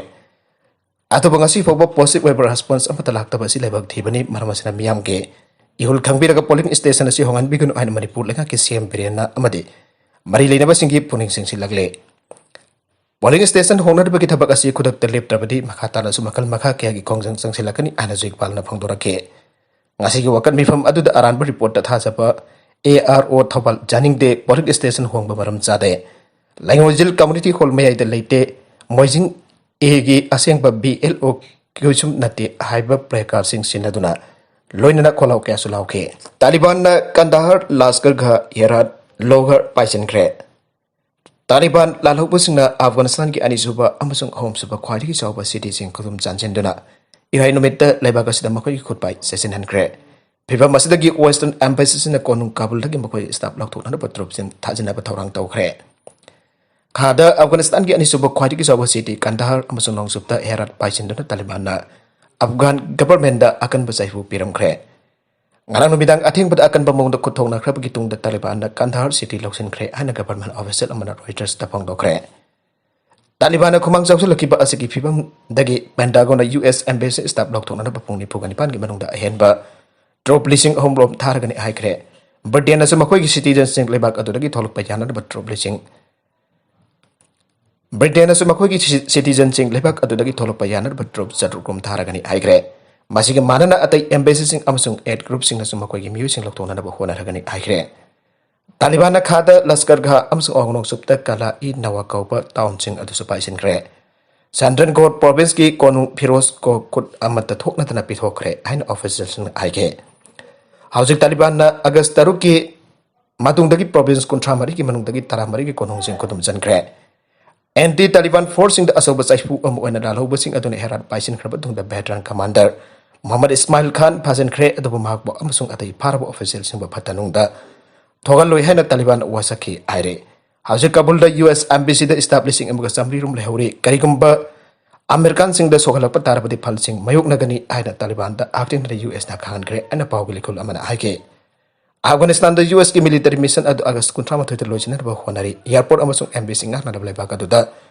ꯑꯗꯨꯕꯨ ꯉꯁꯤ ꯐꯥꯎꯕ positive ꯑꯣꯏꯕ response ꯑꯃꯠꯇ ꯂꯥꯛꯇꯕ ꯑꯁꯤ ꯂꯥꯏꯕꯛ ꯊꯤꯕꯅꯤ꯫ ꯃꯔꯝ ꯑꯁꯤꯅ ꯃꯤꯌꯥꯝꯒꯤ ꯏꯍꯨꯜ ꯈꯪꯕꯤꯔꯒ polling station ꯑꯁꯤ ꯍꯣꯡꯍꯟꯕꯤꯒꯅꯨ ꯍꯥꯏꯅ ꯃꯅꯤꯄꯨꯔ ꯂꯩꯉꯥꯛꯀꯤ ꯁꯤ ꯑꯦꯝ ꯕꯤꯔꯦꯟꯅ ꯑꯃꯗꯤ ꯃꯔꯤ ꯂꯩꯅꯕꯁꯤꯡꯒꯤ ꯄꯨꯛꯅꯤꯡ ꯆꯤꯡꯁꯤꯜꯂꯛꯂꯤ꯫ Polling station ꯍꯣꯡꯅꯅꯕꯒꯤ ꯊꯕꯛ ꯑꯁꯤ ꯈꯨꯗꯛꯇ ꯂꯦꯞꯇ꯭ꯔꯕꯗꯤ ꯃꯈꯥ ꯇꯥꯅꯁꯨ ꯃꯈꯜ ꯃꯈꯥ ꯀꯌꯥꯒꯤ ꯈꯣꯡꯖꯪ ꯆꯪꯁꯤꯜꯂꯛꯀꯅꯤ ꯍꯥꯏꯅꯁꯨ ꯏꯛꯕꯥꯜꯅ ꯐꯣꯡꯗꯣꯔꯛꯈꯤ꯫ ꯉꯁꯤꯒꯤ ꯋꯥꯀꯠ ꯃꯤꯐꯝ ꯑꯗꯨꯗ ꯑꯔꯥꯟꯕ reportꯇ ꯊꯥꯖꯕ ꯑꯦ ꯑꯥꯔ ꯑꯣ ꯊꯧꯕꯥꯜ ꯌꯥꯅꯤꯡꯗꯦ, polling station ꯍꯣꯡꯕ ꯃꯔꯝ ꯆꯥꯗꯦ, ꯂꯩꯉꯣꯏꯖꯤꯜ community hall ꯃꯌꯥꯏꯗ ꯂꯩꯇꯦ, ꯃꯣꯏꯖꯤꯡ ꯑꯦꯒꯤ ꯑꯁꯦꯡꯕ ꯕꯤ ꯑꯦꯜ ꯑꯣ ꯀꯩꯁꯨꯝ ꯅꯠꯇꯦ ꯍꯥꯏꯕ placardꯁꯤꯡ ꯁꯤꯟꯅꯗꯨꯅ ꯂꯣꯏꯅꯅ ꯈꯣꯜꯂꯥꯎ ꯀꯌꯥꯁꯨ ꯂꯥꯎꯈꯤ꯫ ꯇꯥꯂꯤꯕꯥꯟꯅ ꯀꯟꯗꯥꯍꯔ, ꯂꯥꯁꯀꯔꯒꯥꯍ, ꯍꯦꯔꯥꯠ, ꯂꯣꯒꯔ ꯄꯥꯏꯁꯤꯟꯈ꯭ꯔꯦ꯫ ꯇꯥꯂꯤꯕꯥꯟ ꯂꯥꯜꯍꯧꯕꯁꯤꯡꯅ ꯑꯐꯒꯥꯅꯤꯁꯇꯥꯟꯒꯤ ꯑꯅꯤꯁꯨꯕ ꯑꯃꯁꯨꯡ ꯑꯍꯨꯝꯁꯨꯕ ꯈ꯭ꯋꯥꯏꯗꯒꯤ ꯆꯥꯎꯕ cityꯁꯤꯡ ꯈꯨꯗꯨꯝ ꯆꯥꯟꯁꯤꯟꯗꯨꯅ ꯏꯔꯥꯏ ꯅꯨꯃꯤꯠꯇ ꯂꯩꯕꯥꯛ ꯑꯁꯤꯗ ꯃꯈꯣꯏꯒꯤ ꯈꯨꯠꯄꯥꯏ ꯆꯦꯠꯁꯤꯟꯍꯟꯈ꯭ꯔꯦ꯫ ꯐꯤꯚꯝ ꯑꯁꯤꯗꯒꯤ Western Embassyꯁꯤꯅ ꯀꯣꯅꯨꯡ ꯀꯥꯕꯨꯜꯗꯒꯤ ꯃꯈꯣꯏ staff ꯂꯧꯊꯣꯛꯅꯅꯕ troops ꯊꯥꯖꯤꯟꯅꯕ ꯊꯧꯔꯥꯡ ꯇꯧꯈ꯭ꯔꯦ꯫ ꯈꯥꯗ ꯑꯐꯒꯥꯅꯤꯁꯇꯥꯟꯒꯤ ꯑꯅꯤꯁꯨꯕ ꯈ꯭ꯋꯥꯏꯗꯒꯤ ꯆꯥꯎꯕ city ꯀꯟꯗꯥꯍꯔ ꯑꯃꯁꯨꯡ ꯅꯣꯡꯆꯨꯞꯇ ꯍꯦꯔꯥꯠ ꯄꯥꯏꯁꯤꯟꯗꯨꯅ ꯇꯥꯂꯤꯕꯥꯟꯅ ꯑꯐꯒꯥꯟ governmentꯗ ꯑꯀꯟꯕ ꯆꯩꯐꯨ ꯄꯤꯔꯝꯈ꯭ꯔꯦ꯫ ꯉꯔꯥꯡ ꯅꯨꯃꯤꯗꯥꯡ ꯑꯊꯦꯡꯕꯗ ꯑꯀꯟꯕ ꯃꯑꯣꯡꯗ ꯈꯨꯠ ꯊꯣꯛꯅꯈ꯭ꯔꯕꯒꯤ ꯇꯨꯡꯗ ꯇꯥꯂꯤꯕꯥꯟꯅ ꯀꯟꯙꯥꯔ ꯁꯤꯇꯤ ꯂꯧꯁꯤꯟꯈ꯭ꯔꯦ ꯍꯥꯏꯅ ꯒꯚꯔꯟꯃꯦꯟꯠ ꯑꯣꯐꯤꯁꯤꯌꯦꯜ ꯑꯃꯅ ꯔꯣꯏꯇꯔꯁꯇ ꯐꯣꯡꯗꯣꯛꯈ꯭ꯔꯦ꯫ ꯇꯥꯂꯤꯕꯥꯟꯅ ꯈꯨꯃꯥꯡ ꯆꯥꯎꯁꯤꯜꯂꯛꯈꯤꯕ ꯑꯁꯤꯒꯤ ꯐꯤꯕꯝꯗꯒꯤ ꯄꯦꯟꯇꯥꯒꯣꯟꯅ ꯌꯨ ꯑꯦꯁ ꯑꯦꯝꯕꯦꯁꯤ ꯁ꯭ꯇꯥꯐ ꯂꯧꯊꯣꯛꯅꯅꯕ ꯄꯨꯡ ꯅꯤꯐꯨꯒ ꯅꯤꯄꯥꯟꯒꯤ ꯃꯅꯨꯡꯗ ꯑꯍꯦꯟꯕ ꯇ꯭ꯔꯨꯞ ꯂꯤꯁꯤꯡ ꯑꯍꯨꯝ ꯔꯣꯝ ꯊꯥꯔꯒꯅꯤ ꯍꯥꯏꯈ꯭ꯔꯦ꯫ ꯕ꯭ꯔꯤꯇꯦꯟꯅꯁꯨ ꯃꯈꯣꯏꯒꯤ ꯁꯤꯇꯤꯖꯟꯁꯤꯡ ꯂꯩꯕꯥꯛ ꯑꯗꯨꯗꯒꯤ ꯊꯣꯛꯂꯛꯄ ꯌꯥꯅꯅꯕ ꯇ꯭ꯔꯨꯞ ꯂꯤꯁꯤꯡ ꯕ꯭ꯔꯤꯇꯦꯟꯅꯁꯨ ꯃꯈꯣꯏꯒꯤ ꯁꯤ-, ꯁꯤꯇꯤꯖꯟꯁꯤꯡ ꯂꯩꯕꯥꯛ ꯑꯗꯨꯗꯒꯤ ꯊꯣꯛꯂꯛꯄ ꯌꯥꯅꯅꯕ ꯇ꯭ꯔꯨꯞ ꯆꯥꯇ꯭ꯔꯨꯛ ꯔꯣꯝ ꯊꯥꯔꯒꯅꯤ ꯍꯥꯏꯈ꯭ꯔꯦ꯫ ꯃꯁꯤꯒ ꯃꯥꯟꯅꯅ ꯑꯇꯩ ꯑꯦꯝꯕꯦꯁꯤꯁꯤꯡ ꯑꯃꯁꯨꯡ ꯑꯦꯗ ꯒ꯭ꯔꯨꯞꯁꯤꯡꯅꯁꯨ ꯃꯈꯣꯏꯒꯤ ꯃꯤꯑꯣꯏꯁꯤꯡ ꯂꯧꯊꯣꯛꯅꯅꯕ ꯍꯣꯠꯅꯔꯒꯅꯤ ꯍꯥꯏꯈ꯭ꯔꯦ꯫ ꯇꯥꯂꯤꯕꯥꯟꯅ ꯈꯥꯗ ꯂꯁꯀꯔ ꯒꯥꯍ ꯑꯃꯁꯨꯡ ꯑꯋꯥꯡ ꯅꯣꯡꯆꯨꯞꯇ ꯀꯥꯂꯥ ꯏ ꯅꯋꯥ ꯀꯧꯕ ꯇꯥꯎꯟꯁꯤꯡ ꯑꯗꯨꯁꯨ ꯄꯥꯏꯁꯤꯟꯈ꯭ꯔꯦ꯫ ꯁꯟꯗ꯭ꯔꯟ ꯒꯣꯠ ꯄ꯭ꯔꯣꯚꯤꯟꯁꯀꯤ ꯀꯣꯅꯨꯡ ꯐꯤꯔꯣꯖ ꯀꯣ ꯈꯨꯠ ꯑꯃꯠꯇ ꯊꯣꯛꯅꯗꯅ ꯄꯤꯊꯣꯛꯈ꯭ꯔꯦ ꯍꯥꯏꯅ ꯑꯣꯐꯤꯁꯤꯌꯦꯜꯁꯤꯡꯅ ꯍꯥꯏꯈꯤ꯫ ꯍꯧꯖꯤꯛ ꯇꯥꯂꯤꯕꯥꯟꯅ ꯑꯥꯒꯁ ꯇꯔꯨꯛꯀꯤ ꯃꯇꯨꯡꯗꯒꯤ ꯄ꯭ꯔꯣꯚꯤꯟꯁ ꯀꯨꯟꯊ꯭ꯔꯥ ꯃꯔꯤꯒꯤ ꯃꯅꯨꯡꯗꯒꯤ ꯇꯔꯥꯃꯔꯤꯒꯤ ꯀꯣꯅꯨꯡꯁꯤꯡ ꯈꯨꯗꯨꯝ ꯆꯟꯈ꯭ꯔꯦ꯫ ꯑꯦꯟꯇꯤ ꯇꯥꯂꯤꯕꯥꯟ ꯐꯣꯔꯁꯁꯤꯡꯗ ꯑꯆꯧꯕ ꯆꯩꯐꯨ ꯑꯃ ꯑꯣꯏꯅ ꯂꯥꯜꯍꯧꯕꯁꯤꯡ ꯑꯗꯨꯅ ꯍꯦꯔꯥꯠ ꯄꯥꯏꯁꯤꯟꯈ꯭ꯔꯕ ꯃꯇꯨꯡꯗ ꯚꯦꯇꯔꯥꯟ ꯀꯃꯥꯟꯗꯔ ꯃꯨꯍꯝꯃꯗ ꯏꯁꯃꯥꯏꯜ ꯈꯥꯟ ꯐꯥꯖꯤꯟꯈ꯭ꯔꯦ, ꯑꯗꯨꯕꯨ ꯃꯍꯥꯛꯄꯨ ꯑꯃꯁꯨꯡ ꯑꯇꯩ ꯐꯥꯔꯕ ꯑꯣꯐꯤꯁꯤꯌꯦꯜꯁꯤꯡꯕꯨ ꯐꯠꯇ ꯅꯨꯡꯗ ꯊꯣꯛꯍꯜꯂꯣꯏ ꯍꯥꯏꯅ ꯇꯥꯂꯤꯕꯥꯟ ꯋꯥꯁꯛꯈꯤ ꯍꯥꯏꯔꯤ꯫ ꯍꯧꯖꯤꯛ ꯀꯥꯕꯨꯜꯗ ꯌꯨ ꯑꯦꯁ ꯑꯦꯝꯕꯦꯁꯤꯗ ꯁ꯭ꯇꯥꯐ ꯂꯤꯁꯤꯡ ꯑꯃꯒ ꯆꯥꯃꯔꯤ ꯔꯣꯝ ꯂꯩꯍꯧꯔꯤ꯫ ꯀꯔꯤꯒꯨꯝꯕ ꯑꯃꯦꯔꯤꯀꯥꯟꯁꯤꯡꯗ ꯁꯣꯛꯍꯜꯂꯛꯄ ꯇꯥꯔꯕꯗꯤ ꯐꯜꯁꯤꯡ ꯃꯥꯌꯣꯛꯅꯒꯅꯤ ꯍꯥꯏꯅ ꯇꯥꯂꯤꯕꯥꯟꯗ ꯍꯛꯊꯦꯡꯅꯅ ꯌꯨ ꯑꯦꯁꯅ ꯈꯪꯍꯟꯈ꯭ꯔꯦ ꯍꯥꯏꯅ ꯄꯥꯎꯒꯤ ꯂꯩꯈꯣꯜ ꯑꯃꯅ ꯍꯥꯏꯈꯤ꯫ ꯑꯐꯒꯥꯅꯤꯁꯇꯥꯟꯗ ꯌꯨ ꯑꯦꯁꯀꯤ ꯃꯤꯂꯤꯇꯔꯤ ꯃꯤꯁꯟ ꯑꯗꯨ ꯑꯥꯒꯁ ꯀꯨꯟꯊ꯭ꯔꯥ ꯃꯥꯊꯣꯏꯗ ꯂꯣꯏꯁꯤꯟꯅꯅꯕ ꯍꯣꯠꯅꯔꯤ꯫ ꯑꯦꯌꯔꯄꯣꯔꯠ ꯑꯃꯁꯨꯡ ꯑꯦꯝꯕꯦꯁꯤ ꯉꯥꯛꯅꯅꯕ ꯂꯩꯕꯥꯛ ꯑꯗꯨꯗ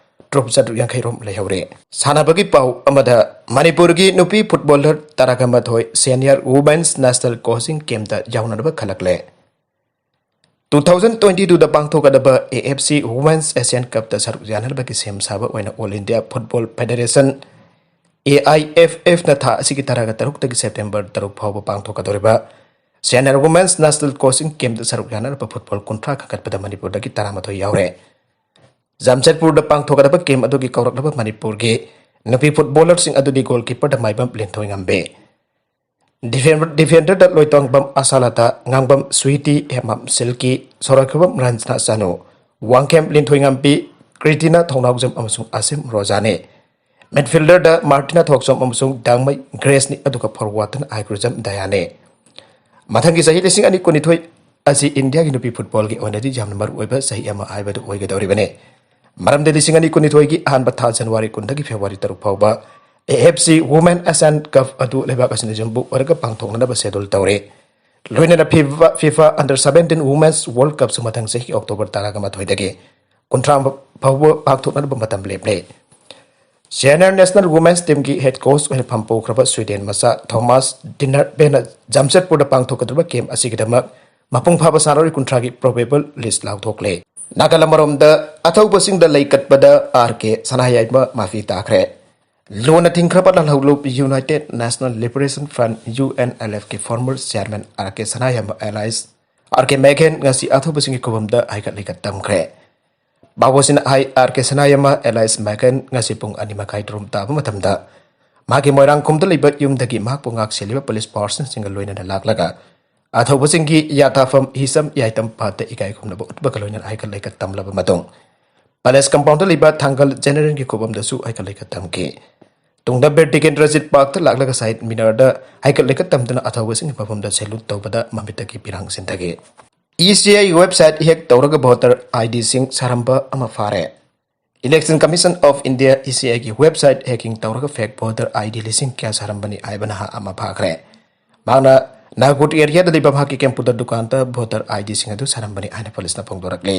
ꯇ꯭ꯔꯨꯞ ꯆꯥꯇ꯭ꯔꯨꯛ ꯌꯥꯡꯈꯩ ꯔꯣꯝ ꯂꯩꯍꯧꯔꯦ꯫ ꯁꯥꯟꯅꯕꯒꯤ ꯄꯥꯎ ꯑꯃꯗ, ꯃꯅꯤꯄꯨꯔꯒꯤ ꯅꯨꯄꯤ ꯐꯨꯠꯕꯣꯂꯔ ꯇꯔꯥꯒ ꯃꯥꯊꯣꯏ ꯁꯦꯅꯤꯌꯔ ꯋꯨꯃꯦꯟꯁ ꯅꯦꯁꯅꯦꯜ ꯀꯣꯆꯤꯡ ꯀꯦꯝꯞꯇ ꯌꯥꯎꯅꯅꯕ ꯈꯜꯂꯛꯂꯦ꯫ ꯇꯨ ꯊꯥꯎꯖꯟ ꯇ꯭ꯋꯦꯟꯇꯤ ꯇꯨꯗ ꯄꯥꯡꯊꯣꯛꯀꯗꯕ A F C women's Asian ꯀꯞꯇ ꯁꯔꯨꯛ ꯌꯥꯅꯅꯕꯒꯤ ꯁꯦꯝ ꯁꯥꯕ ꯑꯣꯏꯅ all India football federation, A I F ꯑꯦꯐꯅ ꯊꯥ ꯑꯁꯤꯒꯤ ꯇꯔꯥꯒ ꯇꯔꯨꯛꯇꯒꯤ ꯁꯦꯞꯇꯦꯝꯕꯔ ꯇꯔꯨꯛ ꯐꯥꯎꯕ ꯄꯥꯡꯊꯣꯛꯀꯗꯧꯔꯤꯕ ꯁꯦꯅꯤꯌꯔ ꯋꯨꯃꯦꯟꯁ ꯅꯦꯁꯅꯦꯜ ꯀꯣꯆꯤꯡ ꯀꯦꯝꯞꯇ ꯁꯔꯨꯛ ꯌꯥꯅꯅꯕ ꯐꯨꯠꯕꯣꯜ ꯀꯨꯟꯊ꯭ꯔꯥ ꯈꯟꯒꯠꯄꯗ ꯃꯅꯤꯄꯨꯔꯗꯒꯤ ꯇꯔꯥꯃꯥꯊꯣꯏ ꯌꯥꯎꯔꯦ꯫ ꯖꯥꯝꯁꯦꯗꯄꯨꯔꯗ ꯄꯥꯡꯊꯣꯛꯀꯗꯕ ꯀꯦꯝꯞ ꯑꯗꯨꯒꯤ ꯀꯧꯔꯛꯂꯕ ꯃꯅꯤꯄꯨꯔꯒꯤ ꯅꯨꯄꯤ ꯐꯨꯠꯕꯣꯂꯔꯁꯤꯡ ꯑꯗꯨꯗꯤ ꯒꯣꯜꯀꯤꯄꯔꯗ ꯃꯥꯏꯕꯝ ꯂꯤꯟꯊꯣꯏꯉꯝꯕꯤ, ꯗꯤꯐꯦꯟ-, ꯗꯤꯐꯦꯟꯗꯔꯗ ꯂꯣꯏꯇꯣꯡꯕꯝ ꯑꯁꯥꯂꯇꯥ, ꯉꯥꯡꯕꯝ ꯁ꯭ꯋꯤꯇꯤ, ꯍꯦꯃꯥꯝ ꯁꯤꯜꯀꯤ, ꯁꯣꯔꯣꯛꯈꯤꯕꯝ ꯔꯟꯖꯅꯥ ꯆꯅꯨ, ꯋꯥꯡꯈꯦꯝ ꯂꯤꯟꯊꯣꯏꯉꯝꯕꯤ, ꯀ꯭ꯔꯤꯇꯤꯅꯥ ꯊꯧꯅꯥꯎꯖꯝ ꯑꯃꯁꯨꯡ ꯑꯁꯤꯝ ꯔꯣꯖꯥꯅꯤ꯫ ꯃꯤꯗꯐꯤꯜꯗꯔꯗ ꯃꯥꯔꯇꯤꯅꯥ ꯊꯣꯛꯆꯣꯝ ꯑꯃꯁꯨꯡ ꯗꯥꯡꯃꯩ ꯒ꯭ꯔꯦꯁꯅꯤ, ꯑꯗꯨꯒ ꯐꯣꯔꯋꯥꯔꯗꯇꯅ ꯑꯥꯏꯒ꯭ꯔꯨꯖꯝ ꯗꯌꯥꯅꯤ꯫ ꯃꯊꯪꯒꯤ ꯆꯍꯤ ꯂꯤꯁꯤꯡ ꯑꯅꯤ ꯀꯨꯟꯅꯤꯊꯣꯏ ꯑꯁꯤ ꯏꯟꯗꯤꯌꯥꯒꯤ ꯅꯨꯄꯤ ꯐꯨꯠꯕꯣꯜꯒꯤ ꯑꯣꯏꯅꯗꯤ ꯌꯥꯝꯅ ꯃꯔꯨꯑꯣꯏꯕ ꯆꯍꯤ ꯑꯃ ꯍꯥꯏꯕꯗꯨ ꯑꯣꯏꯒꯗꯧꯔꯤꯕꯅꯤ꯫ ꯃꯔꯝꯗꯤ ꯂꯤꯁꯤꯡ ꯑꯅꯤ ꯀꯨꯟꯅꯤꯊꯣꯏꯒꯤ ꯑꯍꯥꯟꯕ ꯊꯥ ꯖꯅꯋꯥꯔꯤ ꯀꯨꯟꯗꯒꯤ ꯐꯦꯕ꯭ꯔꯨꯋꯥꯔꯤ ꯇꯔꯨꯛ ꯐꯥꯎꯕ A F C women Asian cup ꯑꯗꯨ ꯂꯩꯕꯥꯛ ꯑꯁꯤꯅ ꯌꯨꯝꯕꯨ ꯑꯣꯏꯔꯒ ꯄꯥꯡꯊꯣꯛꯅꯅꯕ ꯁꯦꯗꯨꯜ ꯇꯧꯔꯦ꯫ ꯂꯣꯏꯅꯅ FIFA FIFA under seventeen women's world ꯀꯞꯁꯨ ꯃꯊꯪ ꯆꯍꯤ ꯑꯣꯛꯇꯣꯕꯔ ꯇꯔꯥꯒ ꯃꯥꯊꯣꯏꯗꯒꯤ ꯀꯨꯟꯊ꯭ꯔꯥ ꯐꯥꯎꯕ ꯄꯥꯡꯊꯣꯛꯅꯅꯕ ꯃꯇꯝ ꯂꯦꯞꯂꯦ꯫ ꯁꯤꯌꯥꯅꯔ ꯅꯦꯁꯅꯦꯜ ꯋꯨꯃꯦꯟꯁ ꯇꯤꯝꯒꯤ ꯍꯦꯗ ꯀꯣꯆ ꯑꯣꯏꯅ ꯐꯝ ꯄꯨꯈ꯭ꯔꯕ ꯁ꯭ꯋꯤꯗꯦꯟ ꯃꯆꯥ ꯊꯣꯃꯥꯁ ꯗꯤꯅꯔꯕꯦꯅ ꯖꯥꯝꯁꯦꯠꯄꯨꯔꯗ ꯄꯥꯡꯊꯣꯛꯀꯗꯧꯔꯤꯕ ꯀꯦꯝ ꯑꯁꯤꯒꯤꯗꯃꯛ ꯃꯄꯨꯡ ꯐꯥꯕ ꯁꯥꯟꯅꯔꯣꯏ ꯀꯨꯟꯊ꯭ꯔꯥꯒꯤ ꯄ꯭ꯔꯣꯕꯦꯕꯜ ꯂꯤꯁ ꯂꯥꯎꯊꯣꯛꯂꯦ꯫ ꯅꯥꯀꯜ ꯑꯃꯔꯣꯝꯗ, ꯑꯊꯧꯕꯁꯤꯡꯗ ꯂꯩꯀꯠꯄꯗ ꯑꯥꯔ ꯀꯦ ꯁꯅꯥꯌꯥꯏꯃ ꯃꯥꯐꯤ ꯇꯥꯈ꯭ꯔꯦ꯫ ꯂꯨꯅ ꯊꯤꯡꯈ꯭ꯔꯕ ꯂꯥꯜꯍꯧꯂꯨꯞ united national liberation front, U N L ꯑꯦꯐꯀꯤ former chairman R K Sanayaima alias R K ꯃꯦꯒꯦꯟ ꯉꯁꯤ ꯑꯊꯧꯕꯁꯤꯡꯒꯤ ꯈꯨꯕꯝꯗ ꯍꯩꯀꯠ ꯂꯩꯀꯠ ꯇꯝꯈ꯭ꯔꯦ꯫ ꯕꯥꯕꯣꯁꯤꯅ ꯍꯥꯏ, ꯑꯥꯔ ꯀꯦ ꯁꯅꯥꯌꯥꯏꯃ ꯑꯦꯂꯥꯏꯁ ꯃꯦꯒꯦꯟ ꯉꯁꯤ ꯄꯨꯡ ꯑꯅꯤ ꯃꯈꯥꯏ ꯇꯔꯨꯛ ꯇꯥꯕ ꯃꯇꯝꯗ ꯃꯍꯥꯛꯀꯤ ꯃꯣꯏꯔꯥꯡꯈꯣꯝꯗ ꯂꯩꯕ ꯌꯨꯝꯗꯒꯤ ꯃꯍꯥꯛꯄꯨ ꯉꯥꯛ ꯁꯦꯜꯂꯤꯕ ꯄꯨꯂꯤꯁ ꯄꯥꯔꯁꯟꯁꯤꯡꯒ ꯂꯣꯏꯅꯅ ꯂꯥꯛꯂꯒ ꯑꯊꯧꯕꯁꯤꯡꯒꯤ ꯌꯥꯊꯥꯐꯝ ꯍꯤꯁꯝ ꯌꯥꯏꯇꯝ ꯄꯥꯠꯇ ꯏꯀꯥꯏ ꯈꯨꯝꯅꯕ ꯎꯠꯄꯒ ꯂꯣꯏꯅꯅ ꯍꯩꯀꯠ ꯂꯩꯀꯠ ꯇꯝꯂꯕ ꯃꯇꯨꯡ ꯄꯦꯂꯦꯁ ꯀꯝꯄꯥꯎꯟꯗ ꯂꯩꯕ ꯊꯥꯡꯒꯜ ꯖꯦꯅꯔꯦꯜꯒꯤ ꯈꯨꯕꯝꯗꯁꯨ ꯍꯩꯀꯠ ꯂꯩꯀꯠ ꯇꯝꯈꯤ꯫ ꯇꯨꯡꯗ ꯕꯤꯔ ꯇꯤꯀꯦꯟꯗ꯭ꯔꯖꯤꯠ ꯄꯥꯔꯛꯇ ꯂꯥꯛꯂꯒ ꯁꯍꯤꯗ ꯃꯤꯅꯥꯔꯗ ꯍꯩꯀꯠ ꯂꯩꯀꯠ ꯇꯝꯗꯨꯅ ꯑꯊꯧꯕꯁꯤꯡꯒꯤ ꯃꯐꯝꯗ ꯁꯦꯂꯨꯠ ꯇꯧꯕꯗ ꯃꯃꯤꯠꯇꯒꯤ ꯄꯤꯔꯥꯡ ꯁꯤꯟꯊꯈꯤ꯫ ꯏ ꯁꯤ ꯑꯥꯏ ꯋꯦꯕꯁꯥꯏꯠ ꯍꯦꯛ ꯇꯧꯔꯒ ꯚꯣꯇꯔ ꯑꯥꯏ ꯗꯤꯁꯤꯡ ꯁꯥꯔꯝꯕ ꯑꯃ ꯐꯥꯔꯦ꯫ Election commission of India, E ꯁꯤ ꯑꯥꯏꯒꯤ ꯋꯦꯕꯁꯥꯏꯠ ꯍꯦꯀꯤꯡ ꯇꯧꯔꯒ ꯐꯦꯛ ꯚꯣꯇꯔ ꯑꯥꯏ ꯗꯤ ꯂꯤꯁꯤꯡ ꯀꯌꯥ ꯁꯥꯔꯝꯕꯅꯤ ꯍꯥꯏꯕ ꯅꯍꯥ ꯑꯃ ꯐꯥꯈ꯭ꯔꯦ꯫ ꯃꯍꯥꯛꯅ ꯅꯥꯒꯨꯠ ꯑꯦꯔꯤꯌꯥꯗ ꯂꯩꯕ ꯃꯍꯥꯛꯀꯤ ꯀꯝꯄ꯭ꯌꯨꯇꯔ ꯗꯨꯀꯥꯟꯗ ꯚꯣꯇꯔ ꯑꯥꯏ ꯗꯤꯁꯤꯡ ꯑꯗꯨ ꯁꯥꯔꯝꯕꯅꯤ ꯍꯥꯏꯅ ꯄꯨꯂꯤꯁꯅ ꯐꯣꯡꯗꯣꯔꯛꯂꯤ꯫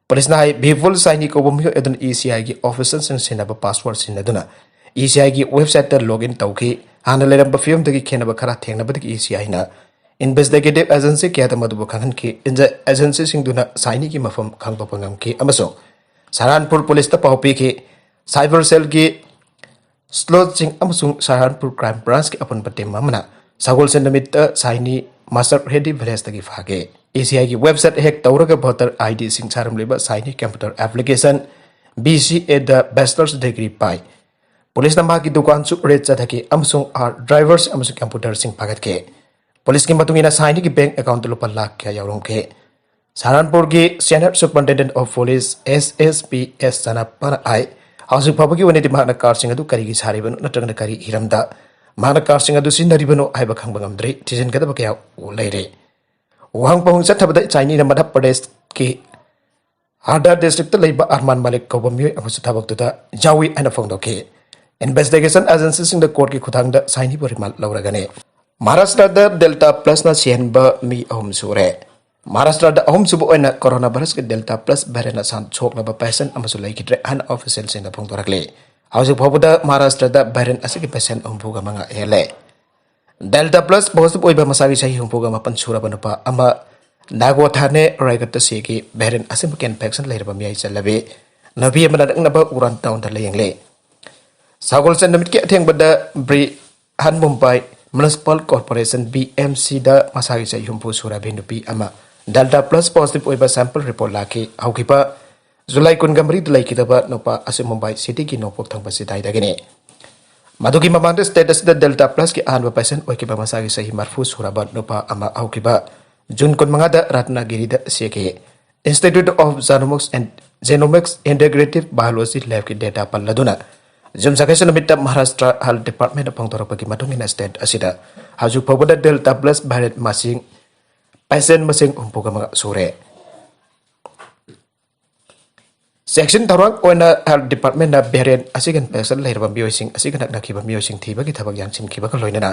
ꯄꯨꯂꯤꯁꯅ ꯍꯥꯏ, ꯚꯤꯄꯨꯜ ꯁꯥꯏꯅꯤ ꯀꯧꯕ ꯃꯤꯑꯣꯏ ꯑꯗꯨꯅ ꯏ ꯁꯤ ꯑꯥꯏꯒꯤ ꯑꯣꯐꯤꯁꯤꯌꯦꯜꯁꯤꯡ ꯁꯤꯖꯤꯟꯅꯕ ꯄꯥꯁꯋꯥꯔꯗ ꯁꯤꯖꯤꯟꯅꯗꯨꯅ ꯏ ꯁꯤ ꯑꯥꯏꯒꯤ ꯋꯦꯕꯁꯥꯏꯠꯇ ꯂꯣꯒ ꯏꯟ ꯇꯧꯈꯤ꯫ ꯍꯥꯟꯅ ꯂꯩꯔꯝꯕ ꯐꯤꯕꯝꯗꯒꯤ ꯈꯦꯠꯅꯕ ꯈꯔ ꯊꯦꯡꯅꯕꯗꯒꯤ ꯏ ꯁꯤ ꯑꯥꯏꯅ ꯏꯟꯚꯦꯁꯇꯤꯒꯦꯇꯤꯚ ꯑꯦꯖꯦꯟꯁꯤ ꯀꯌꯥꯗ ꯃꯗꯨꯕꯨ ꯈꯪꯍꯟꯈꯤ꯫ ꯏꯟꯖ-, ꯑꯦꯖꯦꯟꯁꯤꯁꯤꯡꯗꯨꯅ ꯁꯥꯏꯅꯤꯒꯤ ꯃꯐꯝ ꯈꯪꯗꯣꯛꯄ ꯉꯝꯈꯤ ꯑꯃꯁꯨꯡ ꯁꯍꯥꯔꯥꯟꯄꯨꯔ ꯄꯨꯂꯤꯁꯇ ꯄꯥꯎ ꯄꯤꯈꯤ꯫ ꯁꯥꯏꯕꯔ ꯁꯦꯜꯒꯤ ꯁ꯭ꯂꯣꯠꯁꯤꯡ ꯑꯃꯁꯨꯡ ꯁꯍꯥꯔꯥꯟꯄꯨꯔ ꯀ꯭ꯔꯥꯏꯝ ꯕ꯭ꯔꯥꯟꯁꯀꯤ ꯑꯄꯨꯟꯕ ꯇꯤꯝ ꯑꯃꯅ ꯁꯒꯣꯜꯁꯦꯟ ꯅꯨꯃꯤꯠꯇ ꯁꯥꯏꯅꯤ ꯃꯥꯁꯇꯔ ꯔꯦꯗꯤ ꯚꯤꯂꯦꯖꯇꯒꯤ ꯐꯥꯈꯤ꯫ ꯏ ꯁꯤ ꯑꯥꯏꯒꯤ ꯋꯦꯕꯁꯥꯏꯠ ꯍꯦꯛ ꯇꯧꯔꯒ ꯚꯣꯇꯔ ꯑꯥꯏ ꯗꯤꯁꯤꯡ ꯁꯥꯔꯝꯂꯤꯕ ꯁꯥꯏꯅꯤ ꯀꯝꯄ꯭ꯌꯨꯇꯔ ꯑꯦꯄ꯭ꯂꯤꯀꯦꯁꯟ ꯕꯤ ꯁꯤ ꯑꯦꯗ ꯕꯦꯆꯂꯔꯁ ꯗꯤꯒ꯭ꯔꯤ ꯄꯥꯏ꯫ ꯄꯨꯂꯤꯁꯅ ꯃꯍꯥꯛꯀꯤ ꯗꯨꯀꯥꯟꯁꯨ ꯔꯦꯗ ꯆꯠꯊꯈꯤ ꯑꯃꯁꯨꯡ ꯑꯥꯔ ꯗ꯭ꯔꯥꯏꯚꯔꯁ ꯑꯃꯁꯨꯡ ꯀꯝꯄ꯭ꯌꯨꯇꯔꯁꯤꯡ ꯐꯥꯒꯠꯈꯤ꯫ ꯄꯨꯂꯤꯁꯀꯤ ꯃꯇꯨꯡ ꯏꯟꯅ ꯁꯥꯏꯅꯤꯒꯤ ꯕꯦꯡꯛ ꯑꯦꯀꯥꯎꯟꯇ ꯂꯨꯄꯥ ꯂꯥꯈ ꯀꯌꯥ ꯌꯥꯎꯔꯝꯈꯤ꯫ ꯁꯍꯥꯔꯥꯟꯄꯨꯔꯒꯤ senior superintendent of police, S S P S ꯆꯅꯥꯞꯄꯅ ꯍꯥꯏ, ꯍꯧꯖꯤꯛ ꯐꯥꯎꯕꯒꯤ ꯑꯣꯏꯅꯗꯤ ꯃꯍꯥꯛꯅ ꯀꯥꯔꯁꯤꯡ ꯑꯗꯨ ꯀꯔꯤꯒꯤ ꯁꯥꯔꯤꯕꯅꯣ ꯅꯠꯇ꯭ꯔꯒꯅ ꯀꯔꯤ ꯍꯤꯔꯝꯗ ꯃꯍꯥꯛꯅ ꯀꯥꯔꯁꯤꯡ ꯑꯗꯨ ꯁꯤꯖꯤꯟꯅꯔꯤꯕꯅꯣ ꯍꯥꯏꯕ ꯈꯪꯕ ꯉꯝꯗ꯭ꯔꯤ꯫ ꯊꯤꯖꯤꯟꯒꯗꯕ ꯀꯌꯥ ꯂꯩꯔꯤ꯫ ꯋꯥꯍꯪ ꯄꯥꯎꯍꯪ ꯆꯠꯊꯕꯗ ꯆꯥꯏꯅꯤꯅ ꯃꯙ꯭ꯌ ꯄ꯭ꯔꯗꯦꯁꯀꯤ ꯍꯥꯔꯗꯥ ꯗꯤꯁꯇ꯭ꯔꯤꯛꯇ ꯂꯩꯕ ꯑꯔꯃꯥꯟ ꯃꯥꯂꯤꯛ ꯀꯧꯕ ꯃꯤꯑꯣꯏ ꯑꯃꯁꯨ ꯊꯕꯛꯇꯨꯗ ꯌꯥꯎꯏ ꯍꯥꯏꯅ ꯐꯣꯡꯗꯣꯛꯈꯤ꯫ ꯏꯟꯚꯦꯁꯇꯤꯒꯦꯁꯟ ꯑꯦꯖꯦꯟꯁꯤꯁꯤꯡꯅ ꯀꯣꯔꯠꯀꯤ ꯈꯨꯠꯊꯥꯡꯗ ꯁꯥꯏꯅꯤꯕꯨ ꯔꯤꯃꯥꯟ ꯂꯧꯔꯒꯅꯤ꯫ ꯃꯍꯥꯔꯥꯁꯇ꯭ꯔꯗ ꯗꯦꯜꯇꯥ ꯄ꯭ꯂꯁꯅ ꯁꯤꯍꯟꯕ ꯃꯤ ꯑꯍꯨꯝ ꯁꯨꯔꯦ꯫ ꯃꯍꯥꯔꯥꯁꯇ꯭ꯔꯗ ꯑꯍꯨꯝꯁꯨꯕ ꯑꯣꯏꯅ ꯀꯣꯔꯣꯅꯥ ꯚꯥꯏꯔꯁꯀꯤ ꯗꯦꯜꯇꯥ ꯄ꯭ꯂꯁ ꯚꯦꯔꯤꯌꯦꯟꯠꯅ ꯁꯟꯗꯣꯛꯂꯕ ꯄꯦꯁꯦꯟꯠ ꯑꯃꯁꯨ ꯂꯩꯈꯤꯗ꯭ꯔꯦ ꯍꯥꯏꯅ ꯑꯣꯐꯤꯁꯤꯌꯦꯜꯁꯤꯡꯅ ꯐꯣꯡꯗꯣꯔꯛꯂꯤ꯫ ꯍꯧꯖꯤꯛ ꯐꯥꯎꯕꯗ ꯃꯍꯥꯔꯥꯁꯇ꯭ꯔꯗ ꯚꯦꯔꯤꯌꯦꯟꯠ ꯑꯁꯤꯒꯤ ꯄꯦꯁꯦꯟꯠ ꯍꯨꯝꯐꯨꯒ ꯃꯉꯥ ꯍꯦꯜꯂꯦ꯫ ꯗꯦꯜꯇꯥ ꯄ꯭ꯂꯁ ꯄꯣꯖꯤꯇꯤꯚ ꯑꯣꯏꯕ ꯃꯁꯥꯒꯤ ꯆꯍꯤ ꯍꯨꯝꯐꯨꯒ ꯃꯥꯄꯟ ꯁꯨꯔꯕ ꯅꯨꯄꯥ ꯑꯃ ꯅꯥꯒꯣ ꯊꯥꯅꯦ ꯔꯥꯏꯒꯠꯇ ꯁꯤꯈꯤ꯫ ꯚꯦꯔꯤꯌꯦꯟꯠ ꯑꯁꯤꯃꯛ ꯏꯟꯐꯦꯛꯁꯟ ꯂꯩꯔꯕ ꯃꯤꯑꯣꯏ ꯆꯜꯂꯕꯤ꯫ ꯅꯨꯄꯤ ꯑꯃꯅ ꯅꯛꯅꯕ ꯎꯔꯥꯟ ꯇꯥꯎꯟꯗ ꯂꯥꯌꯦꯡꯂꯤ꯫ ꯁꯒꯣꯜꯁꯦꯟ ꯅꯨꯃꯤꯠꯀꯤ ꯑꯊꯦꯡꯕꯗ ꯕ꯭ꯔꯤ ꯍꯟ Mumbai municipal corporation, B M ꯁꯤꯗ ꯃꯁꯥꯒꯤ ꯆꯍꯤ ꯍꯨꯝꯐꯨ ꯁꯨꯔꯕꯤ ꯅꯨꯄꯤ ꯑꯃ ꯗꯦꯜꯇꯥ ꯄ꯭ꯂꯁ ꯄꯣꯖꯤꯇꯤꯚ ꯑꯣꯏꯕ ꯁꯦꯝꯄꯜ ꯔꯤꯄꯣꯔꯠ ꯂꯥꯛꯈꯤ꯫ ꯍꯧꯈꯤꯕ ꯖꯨꯂꯥꯏ ꯀꯨꯟꯒ ꯃꯔꯤꯗ ꯂꯩꯈꯤꯗꯕ ꯅꯨꯄꯥ ꯑꯁꯤ ꯃꯨꯝꯕꯥꯏ ꯁꯤꯇꯤꯒꯤ ꯅꯣꯡꯄꯣꯛ ꯊꯪꯕ ꯆꯤꯗꯥꯏꯗꯒꯤꯅꯤ꯫ ꯃꯗꯨꯒꯤ ꯃꯃꯥꯡꯗ ꯁ꯭ꯇꯦꯠ ꯑꯁꯤꯗ ꯗꯦꯜꯇꯥ ꯄ꯭ꯂꯁꯀꯤ ꯑꯍꯥꯟꯕ ꯄꯦꯁꯦꯟꯠ ꯑꯣꯏꯈꯤꯕ ꯃꯁꯥꯒꯤ ꯆꯍꯤ ꯃꯔꯤꯐꯨ ꯁꯨꯔꯕ ꯅꯨꯄꯥ ꯑꯃ ꯍꯧꯈꯤꯕ ꯖꯨꯟ ꯀꯨꯟꯃꯉꯥꯗ ꯔꯠꯅꯒꯤꯔꯤꯗ ꯁꯤꯈꯤ꯫ Institute of Genomics and Genomics Integrative Biology ꯂꯦꯕꯀꯤ ꯗꯦꯇꯥ ꯄꯜꯂꯗꯨꯅ ꯌꯨꯝꯁꯀꯩꯁ ꯅꯨꯃꯤꯠꯇ ꯃꯍꯥꯔꯥꯁꯇ꯭ꯔ ꯍꯦꯜꯊ ꯗꯤꯄꯥꯔꯠꯃꯦꯟꯠꯅ ꯐꯣꯡꯗꯣꯔꯛꯄꯒꯤ ꯃꯇꯨꯡ ꯏꯟꯅ ꯁ꯭ꯇꯦꯠ ꯑꯁꯤꯗ ꯍꯧꯖꯤꯛ ꯐꯥꯎꯕꯗ ꯗꯦꯜꯇꯥ ꯄ꯭ꯂꯁ ꯚꯦꯔꯤꯌꯦꯟꯠ ꯃꯁꯤꯡ, ꯄꯦꯁꯦꯟꯠ ꯃꯁꯤꯡ ꯍꯨꯝꯐꯨꯒ ꯃꯉꯥ ꯁꯨꯔꯦ꯫ ꯆꯦꯛꯁꯤꯟ ꯊꯧꯔꯥꯡ ꯑꯣꯏꯅ ꯍꯦꯜꯊ ꯗꯤꯄꯥꯔꯠꯃꯦꯟꯠꯅ ꯚꯦꯔꯤꯌꯦꯟꯠ ꯑꯁꯤꯒ ꯏꯟꯐꯦꯛꯁꯟ ꯂꯩꯔꯕ ꯃꯤꯑꯣꯏꯁꯤꯡ ꯑꯁꯤꯒ ꯅꯛꯅꯈꯤꯕ ꯃꯤꯑꯣꯏꯁꯤꯡ ꯊꯤꯕꯒꯤ ꯊꯕꯛ ꯌꯥꯡꯁꯤꯟꯈꯤꯕꯒ ꯂꯣꯏꯅꯅ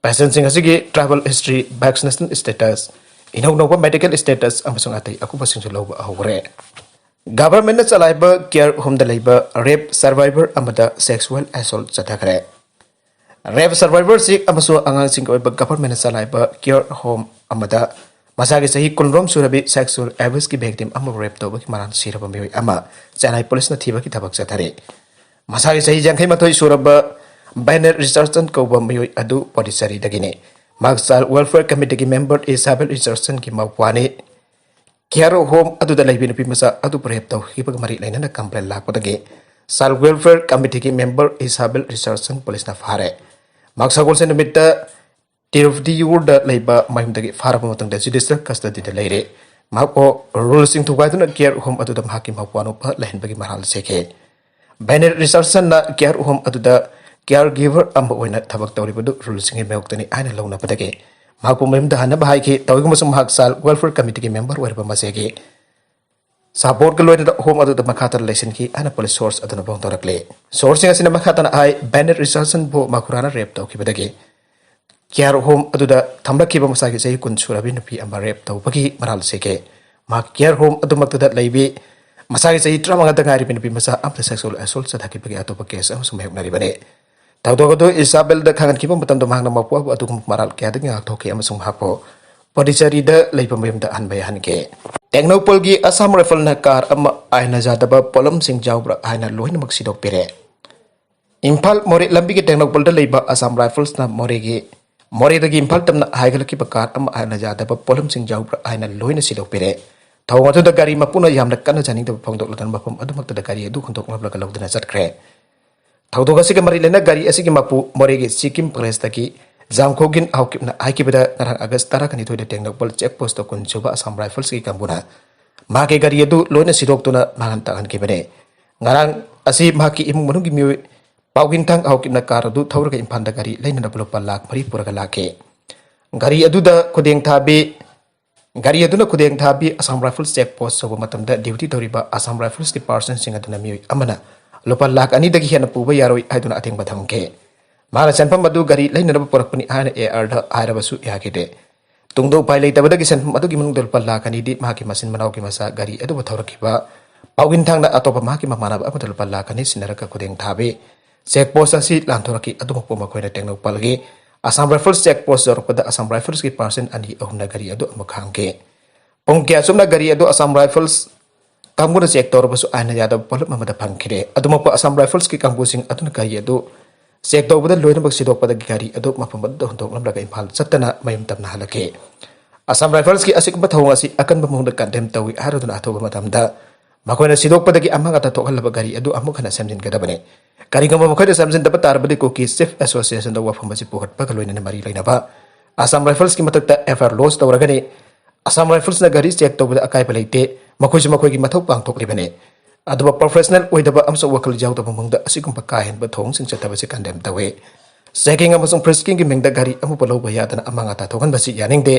ꯄꯦꯁꯦꯟꯠꯁꯤꯡ ꯑꯁꯤꯒꯤ ꯇ꯭ꯔꯥꯚꯦꯜ ꯍꯤꯁꯇ꯭ꯔꯤ, ꯚꯦꯛꯁꯤꯅꯦꯁꯟ ꯁ꯭ꯇꯦꯇꯁ, ꯏꯅꯧ ꯅꯧꯕ ꯃꯦꯗꯤꯀꯦꯜ ꯁ꯭ꯇꯦꯇꯁ ꯑꯃꯁꯨꯡ ꯑꯇꯩ ꯑꯀꯨꯞꯄꯁꯤꯡꯁꯨ ꯂꯧꯕ ꯍꯧꯈ꯭ꯔꯦ꯫ ꯒꯚꯔꯟꯃꯦꯟꯠꯅ ꯆꯂꯥꯏꯕ ꯀꯦꯌꯔ ꯍꯣꯝꯗ ꯂꯩꯕ ꯔꯦꯞ ꯁꯔꯚꯥꯏꯚꯔ ꯑꯃꯗ ꯁꯦꯛꯁꯨꯋꯦꯜ ꯑꯦꯁꯣꯜꯠ ꯆꯠꯊꯈ꯭ꯔꯦ꯫ ꯔꯦꯞ ꯁꯔꯚꯥꯏꯚꯔꯁꯤꯡ ꯑꯃꯁꯨꯡ ꯑꯉꯥꯡꯁꯤꯡꯒꯤ ꯑꯣꯏꯕ ꯒꯚꯔꯟꯃꯦꯟꯠꯅ ꯆꯂꯥꯏꯕ ꯀꯦꯌꯔ ꯍꯣꯝ ꯑꯃꯗ ꯃꯁꯥꯒꯤ ꯆꯍꯤ ꯀꯨꯟꯔꯣꯝ ꯁꯨꯔꯕꯤ ꯁꯦꯛꯁꯨꯋꯦꯜ ꯑꯦꯕ꯭ꯌꯨꯁꯀꯤ ꯚꯤꯛꯇꯤꯝ ꯑꯃꯕꯨ ꯔꯦꯞ ꯇꯧꯕꯒꯤ ꯃꯔꯥꯜ ꯁꯤꯔꯕ ꯃꯤꯑꯣꯏ ꯑꯃ ꯆꯦꯟꯅꯥꯏ ꯄꯨꯂꯤꯁꯅ ꯊꯤꯕꯒꯤ ꯊꯕꯛ ꯆꯠꯊꯔꯤ꯫ ꯃꯁꯥꯒꯤ ꯆꯍꯤ ꯌꯥꯡꯈꯩ ꯃꯥꯊꯣꯏ ꯁꯨꯔꯕ ꯕꯦꯅꯦꯠ ꯔꯤꯆꯥꯔꯗꯁꯟ ꯀꯧꯕ ꯃꯤꯑꯣꯏ ꯑꯗꯨ ꯄꯣꯟꯗꯤꯆꯦꯔꯤꯗꯒꯤꯅꯤ꯫ ꯃꯍꯥꯛ ꯆꯥꯏꯜꯗ ꯋꯦꯜꯐꯤꯌꯔ ꯀꯃꯤꯇꯤꯒꯤ ꯃꯦꯝꯕꯔ ꯏꯁꯥꯕꯦꯜ ꯔꯤꯆꯥꯔꯗꯁꯟꯒꯤ ꯃꯧꯄ꯭ꯋꯥꯅꯤ꯫ ꯀꯦꯌꯔ ꯍꯣꯝ ꯑꯗꯨꯗ ꯂꯩꯕꯤ ꯅꯨꯄꯤ ꯃꯆꯥ ꯑꯗꯨꯕꯨ ꯔꯦꯞ ꯇꯧꯈꯤꯕꯒ ꯃꯔꯤ ꯂꯩꯅꯅ ꯀꯝꯄ꯭ꯂꯦꯟ ꯂꯥꯛꯄꯗꯒꯤ ꯆꯥꯏꯜꯗ ꯋꯦꯜꯐꯤꯌꯔ ꯀꯃꯤꯇꯤꯒꯤ ꯃꯦꯝꯕꯔ ꯏꯁꯥꯕꯦꯜ ꯔꯤꯆꯥꯔꯗꯁꯟ ꯄꯨꯂꯤꯁꯅ ꯐꯥꯔꯦ꯫ ꯃꯍꯥꯛ ꯁꯒꯣꯜꯁꯦꯟ ꯅꯨꯃꯤꯠꯇ ꯇꯤꯔꯨꯚꯗꯤꯌꯨꯔꯗ ꯂꯩꯕ ꯃꯌꯨꯝꯗꯒꯤ ꯐꯥꯔꯕ ꯃꯇꯨꯡꯗ ꯖꯨꯗꯤꯁꯤꯌꯦꯜ ꯀꯁꯇꯗꯤꯗ ꯂꯩꯔꯦ꯫ ꯃꯍꯥꯛꯄꯨ ꯔꯨꯜꯁꯤꯡ ꯊꯨꯒꯥꯏꯗꯨꯅ ꯀꯦꯌꯔ ꯍꯣꯝ ꯑꯗꯨꯗ ꯃꯍꯥꯛꯀꯤ ꯃꯧꯄ꯭ꯋꯥꯅꯨꯄꯥ ꯂꯩꯍꯟꯕꯒꯤ ꯃꯔꯥꯜ ꯁꯤꯈꯤ꯫ ꯕꯦꯅꯦꯠ ꯔꯤꯆꯥꯔꯗꯁꯟꯅ ꯀꯦꯌꯔ ꯍꯣꯝ ꯑꯗꯨꯗ ꯀꯦꯌꯔ ꯒꯤꯚꯔ ꯑꯃ ꯑꯣꯏꯅ ꯊꯕꯛ ꯇꯧꯔꯤꯕꯗꯨ ꯔꯨꯜꯁꯤꯡꯒꯤ ꯃꯥꯌꯣꯛꯇꯅꯤ ꯍꯥꯏꯅ ꯂꯧꯅꯕꯗꯒꯤ ꯃꯍꯥꯛꯄꯨ ꯃꯌꯨꯝꯗ ꯍꯟꯅꯕ ꯍꯥꯏꯈꯤ꯫ ꯇꯧꯏꯒꯨꯝꯕꯁꯨꯡ ꯃꯍꯥꯛ ꯆꯥꯏꯜꯗ ꯋꯦꯜꯐꯤꯌꯔ ꯀꯃꯤꯇꯤꯒꯤ ꯃꯦꯝꯕꯔ ꯑꯣꯏꯔꯕ ꯃꯆꯦꯒꯤ ꯁꯄꯣꯔꯠꯀ ꯂꯣꯏꯅꯅ ꯍꯣꯝ ꯑꯗꯨꯗ ꯃꯈꯥ ꯇꯥꯅ ꯂꯩꯁꯤꯟꯈꯤ ꯍꯥꯏꯅ ꯄꯨꯂꯤꯁ ꯁꯣꯔꯁ ꯑꯗꯨꯅ ꯐꯣꯡꯗꯣꯔꯛꯂꯤ꯫ ꯁꯣꯔꯁꯁꯤꯡ ꯑꯁꯤꯅ ꯃꯈꯥ ꯇꯥꯅ ꯍꯥꯏ, ꯕꯦꯅꯦꯠ ꯔꯤꯆꯥꯔꯗꯁꯟꯕꯨ ꯃꯈꯨꯔꯥꯅ ꯔꯦꯞ ꯇꯧꯈꯤꯕꯗꯒꯤ ꯀꯤꯌꯥꯔ ꯍꯣꯝ ꯑꯗꯨꯗ ꯊꯝꯂꯛꯈꯤꯕ ꯃꯁꯥꯒꯤ ꯆꯍꯤ ꯀꯨꯟ ꯁꯨꯔꯕꯤ ꯅꯨꯄꯤ ꯑꯃ ꯔꯦꯞ ꯇꯧꯕꯒꯤ ꯃꯔꯥꯜ ꯁꯤꯒꯦ꯫ ꯃꯍꯥꯛ ꯀꯤꯌꯥꯔ ꯍꯣꯝ ꯑꯗꯨꯃꯛꯇꯗ ꯂꯩꯕꯤ ꯃꯁꯥꯒꯤ ꯆꯍꯤ ꯇꯔꯥꯃꯉꯥꯗ ꯉꯥꯏꯔꯤꯕ ꯅꯨꯄꯤ ꯃꯆꯥ ꯑꯃꯗ ꯁꯦꯛꯁꯨꯑꯦꯜ ꯑꯦꯁꯣꯜꯠ ꯆꯠꯊꯈꯤꯕꯒꯤ ꯑꯇꯣꯞꯄ ꯀꯦꯁ ꯑꯃꯁꯨ ꯃꯥꯌꯣꯛꯅꯔꯤꯕꯅꯤ꯫ ꯊꯧꯗꯣꯛ ꯑꯗꯨ ꯏꯁꯥꯕꯦꯜꯗ ꯈꯪꯍꯟꯈꯤꯕ ꯃꯇꯝꯗ ꯃꯍꯥꯛꯅ ꯃꯄꯨ ꯑꯗꯨꯒꯨꯝꯕ ꯃꯔꯥꯜ ꯀꯌꯥꯗꯒꯤ ꯉꯥꯛꯊꯣꯛꯈꯤ ꯑꯃꯁꯨꯡ ꯃꯍꯥꯛꯄꯨ ꯄꯣꯟꯗꯤꯆꯦꯔꯤꯗ ꯂꯩꯕ ꯃꯌꯨꯝꯗ ꯍꯟꯕ ꯌꯥꯍꯟꯈꯤ꯫ ꯇꯦꯡꯅꯧꯄꯜꯒꯤ ꯑꯁꯥꯝ ꯔꯥꯏꯐꯜꯅ ꯀꯥꯔ ꯑꯃ ꯑꯥꯏꯟꯅ ꯌꯥꯗꯕ ꯄꯣꯠꯂꯝꯁꯤꯡ ꯌꯥꯎꯕ꯭ꯔꯥ ꯍꯥꯏꯅ ꯂꯣꯏꯅꯃꯛ ꯁꯤꯗꯣꯛꯄꯤꯔꯦ꯫ ꯏꯝꯐꯥꯜ ꯃꯣꯔꯦ ꯂꯝꯕꯤꯒꯤ ꯇꯦꯡꯅꯧꯄꯜꯗ ꯂꯩꯕ ꯑꯁꯥꯝ ꯔꯥꯏꯐꯜꯁꯅ ꯃꯣꯔꯦꯒꯤ, ꯃꯣꯔꯦꯗꯒꯤ ꯏꯝꯐꯥꯜ ꯇꯝꯅ ꯍꯥꯏꯒꯠꯂꯛꯈꯤꯕ ꯀꯥꯔ ꯑꯃ ꯑꯥꯏꯟꯅ ꯌꯥꯗꯕ ꯄꯣꯠꯂꯝꯁꯤꯡ ꯌꯥꯎꯕ꯭ꯔꯥ ꯍꯥꯏꯅ ꯂꯣꯏꯅ ꯁꯤꯗꯣꯛꯄꯤꯔꯦ꯫ ꯊꯧꯑꯣꯡ ꯑꯗꯨꯗ ꯒꯥꯔꯤ ꯃꯄꯨꯅ ꯌꯥꯝꯅ ꯀꯟꯅ ꯆꯥꯅꯤꯡꯗꯕ ꯐꯣꯡꯗꯣꯛꯂꯗꯨꯅ ꯃꯐꯝ ꯑꯗꯨꯃꯛꯇꯗ ꯒꯥꯔꯤ ꯑꯗꯨ ꯍꯨꯟꯗꯣꯛꯂꯝꯂꯒ ꯂꯧꯗꯨꯅ ꯆꯠꯈ꯭ꯔꯦ꯫ ꯊꯧꯗꯣꯛ ꯑꯁꯤꯒ ꯃꯔꯤ ꯂꯩꯅ ꯒꯥꯔꯤ ꯑꯁꯤꯒꯤ ꯃꯄꯨ ꯃꯣꯔꯦꯒꯤ ꯁꯤꯀꯤꯝ ꯄ꯭ꯔꯦꯁꯇꯒꯤ ꯖꯥꯝꯈꯣꯒꯤꯟ ꯍꯥꯎꯀꯤꯞꯅ ꯍꯥꯏꯈꯤꯕꯗ, ꯉꯔꯥꯡ ꯑꯥꯒꯁ ꯇꯔꯥꯒ ꯅꯤꯊꯣꯏꯗ ꯇꯦꯡꯅꯧꯄꯜ ꯆꯦꯛ ꯄꯣꯁꯇ ꯀꯨꯟ ꯁꯨꯕ ꯑꯁꯥꯝ ꯔꯥꯏꯐꯜꯁꯀꯤ ꯀꯥꯡꯕꯨꯅ ꯃꯍꯥꯛꯀꯤ ꯒꯥꯔꯤ ꯑꯗꯨ ꯂꯣꯏꯅ ꯁꯤꯗꯣꯛꯇꯨꯅ ꯃꯥꯡꯍꯟ ꯇꯥꯛꯍꯟꯈꯤꯕꯅꯤ꯫ ꯉꯔꯥꯡ ꯑꯁꯤ ꯃꯍꯥꯛꯀꯤ ꯏꯃꯨꯡ ꯃꯅꯨꯡꯒꯤ ꯃꯤꯑꯣꯏ ꯄꯥꯎꯒꯤꯟꯊꯥꯡ ꯍꯥꯎꯀꯤꯞꯅ ꯀꯥꯔ ꯑꯗꯨ ꯊꯧꯔꯒ ꯏꯝꯐꯥꯜꯗ ꯒꯥꯔꯤ ꯂꯩꯅꯅꯕ ꯂꯨꯄꯥ ꯂꯥꯈ ꯃꯔꯤ ꯄꯨꯔꯒ ꯂꯥꯛꯈꯤ꯫ ꯒꯥꯔꯤ ꯑꯗꯨꯗ ꯈꯨꯗꯦꯡ ꯊꯥꯕꯤ, ꯒꯥꯔꯤ ꯑꯗꯨꯅ ꯈꯨꯗꯦꯡ ꯊꯥꯕꯤ ꯑꯁꯥꯝ ꯔꯥꯏꯐꯜꯁ ꯆꯦꯛ ꯄꯣꯁ ꯌꯧꯕ ꯃꯇꯝꯗ ꯗ꯭ꯌꯨꯇꯤ ꯇꯧꯔꯤꯕ ꯑꯁꯥꯝ ꯔꯥꯏꯐꯜꯁꯀꯤ ꯄꯥꯔꯁꯟꯁꯤꯡ ꯑꯗꯨꯅ ꯃꯤꯑꯣꯏ ꯑꯃꯅ ꯂꯨꯄꯥ ꯂꯥꯈ ꯑꯅꯤꯗꯒꯤ ꯍꯦꯟꯅ ꯄꯨꯕ ꯌꯥꯔꯣꯏ ꯍꯥꯏꯗꯨꯅ ꯑꯊꯤꯡꯕ ꯊꯝꯈꯤ꯫ ꯃꯍꯥꯛꯅ ꯁꯦꯟꯐꯝ ꯑꯗꯨ ꯒꯥꯔꯤ ꯂꯩꯅꯅꯕ ꯄꯨꯔꯛꯄꯅꯤ ꯍꯥꯏꯅ ꯑꯦ ꯑꯥꯔꯗ ꯍꯥꯏꯔꯕꯁꯨ ꯌꯥꯈꯤꯗꯦ꯫ ꯇꯨꯡꯗ ꯎꯄꯥꯏ ꯂꯩꯇꯕꯗꯒꯤ ꯁꯦꯟꯐꯝ ꯑꯗꯨꯒꯤ ꯃꯅꯨꯡꯗ ꯂꯨꯄꯥ ꯂꯥꯈ ꯑꯅꯤꯗꯤ ꯃꯍꯥꯛꯀꯤ ꯃꯆꯤꯟ ꯃꯅꯥꯎꯒꯤ ꯃꯆꯥ ꯒꯥꯔꯤ ꯑꯗꯨꯕꯨ ꯊꯧꯔꯛꯈꯤꯕ ꯄꯥꯎꯒꯤꯟꯊꯥꯡꯅ ꯑꯇꯣꯞꯄ ꯃꯍꯥꯛꯀꯤ ꯃꯃꯥꯟꯅꯕ ꯑꯃꯗ ꯂꯨꯄꯥ ꯂꯥꯈ ꯑꯅꯤ ꯁꯤꯟꯅꯔꯒ ꯈꯨꯗꯦꯡ ꯊꯥꯕꯤ꯫ ꯆꯦꯛ ꯄꯣꯁ ꯑꯁꯤ ꯂꯥꯟꯊꯣꯔꯛꯈꯤ꯫ ꯑꯗꯨꯃꯛꯄꯨ ꯃꯈꯣꯏꯅ ꯇꯦꯡꯅꯧꯄꯜꯒꯤ ꯑꯁꯥꯝ ꯔꯥꯏꯐꯜꯁ ꯆꯦꯛ ꯄꯣꯁ ꯌꯧꯔꯛꯄꯗ ꯑꯁꯥꯝ ꯔꯥꯏꯐꯜꯁꯀꯤ ꯄꯥꯔꯁꯟ ꯑꯅꯤ ꯑꯍꯨꯝꯅ ꯒꯥꯔꯤ ꯑꯗꯨ ꯑꯃꯨꯛ ꯈꯥꯝꯈꯤ꯫ ꯄꯨꯡ ꯀꯌꯥ ꯆꯨꯞꯅ ꯒꯥꯔꯤ ꯑꯗꯨ ꯑꯁꯥꯝ ꯔꯥꯏꯐꯜꯁ ꯀꯥꯡꯕꯨꯅ ꯆꯦꯛ ꯇꯧꯔꯕꯁꯨ ꯑꯥꯏꯟꯅ ꯌꯥꯗꯕ ꯄꯣꯠꯂꯝ ꯑꯃꯗ ꯐꯪꯈꯤꯗꯦ꯫ ꯑꯗꯨꯃꯛꯄꯨ ꯑꯁꯥꯝ ꯔꯥꯏꯐꯜꯁꯀꯤ ꯀꯥꯡꯕꯨꯁꯤꯡ ꯑꯗꯨꯅ ꯒꯥꯔꯤ ꯑꯗꯨ ꯆꯦꯛ ꯇꯧꯕꯗ ꯂꯣꯏꯅꯃꯛ ꯁꯤꯗꯣꯛꯄꯗꯒꯤ ꯒꯥꯔꯤ ꯑꯗꯨ ꯃꯐꯝ ꯑꯗꯨꯗ ꯍꯨꯟꯗꯣꯛꯂꯝꯂꯒ ꯏꯝꯐꯥꯜ ꯆꯠꯇꯅ ꯃꯌꯨꯝ ꯇꯝꯅ ꯍꯜꯂꯛꯈꯤ꯫ ꯑꯁꯥꯝ ꯔꯥꯏꯐꯜꯁꯀꯤ ꯑꯁꯤꯒꯨꯝꯕ ꯊꯧꯑꯣꯡ ꯑꯁꯤ ꯑꯀꯟꯕ ꯃꯑꯣꯡꯗ ꯀꯟꯗꯦꯝ ꯇꯧꯏ ꯍꯥꯏꯔꯗꯨꯅ ꯑꯊꯨꯕ ꯃꯇꯝꯗ ꯃꯈꯣꯏꯅ ꯁꯤꯗꯣꯛꯄꯗꯒꯤ ꯑꯃꯥꯡ ꯑꯇꯥ ꯊꯣꯛꯍꯜꯂꯕ ꯒꯥꯔꯤ ꯑꯗꯨ ꯑꯃꯨꯛ ꯍꯟꯅ ꯁꯦꯝꯖꯤꯟꯒꯗꯕꯅꯤ꯫ ꯀꯔꯤꯒꯨꯝꯕ ꯃꯈꯣꯏꯅ ꯁꯦꯝꯖꯤꯟꯗꯕ ꯇꯥꯔꯕꯗꯤ ꯀꯨꯀꯤ ꯆꯤꯐ ꯑꯦꯁꯣꯁꯤꯌꯦꯁꯟꯗ ꯋꯥꯐꯝ ꯑꯁꯤ ꯄꯨꯈꯠꯄꯒ ꯂꯣꯏꯅꯅ ꯃꯔꯤ ꯂꯩꯅꯕ ꯑꯁꯥꯝ ꯔꯥꯏꯐꯜꯁꯀꯤ ꯃꯊꯛꯇ ꯑꯦꯐ ꯑꯥꯏ ꯑꯥꯔ ꯂꯣꯖ ꯇꯧꯔꯒꯅꯤ꯫ ꯑꯁꯥꯝ ꯔꯥꯏꯐꯜꯁꯅ ꯒꯥꯔꯤ ꯆꯦꯛ ꯇꯧꯕꯗ ꯑꯀꯥꯏꯕ ꯂꯩꯇꯦ, ꯃꯈꯣꯏꯁꯨ ꯃꯈꯣꯏꯒꯤ ꯃꯊꯧ ꯄꯥꯡꯊꯣꯛꯂꯤꯕꯅꯤ꯫ ꯑꯗꯨꯕꯨ ꯄ꯭ꯔꯣꯐꯦꯁꯅꯦꯜ ꯑꯣꯏꯗꯕ ꯑꯃꯁꯨꯡ ꯋꯥꯈꯜ ꯌꯥꯎꯗꯕ ꯃꯑꯣꯡꯗ ꯑꯁꯤꯒꯨꯝꯕ ꯀꯥ ꯍꯦꯟꯕ ꯊꯧꯑꯣꯡꯁꯤꯡ ꯆꯠꯊꯕꯁꯤ ꯀꯟꯗꯦꯝ ꯇꯧꯏ꯫ ꯆꯦꯀꯤꯡ ꯑꯃꯁꯨꯡ ꯐ꯭ꯔꯤꯁꯀꯤꯡꯒꯤ ꯃꯤꯡꯗ ꯒꯥꯔꯤ ꯑꯃꯕꯨ ꯂꯧꯕ ꯌꯥꯗꯅ ꯑꯃꯥꯡ ꯑꯇꯥ ꯊꯣꯛꯍꯟꯕꯁꯤ ꯌꯥꯅꯤꯡꯗꯦ꯫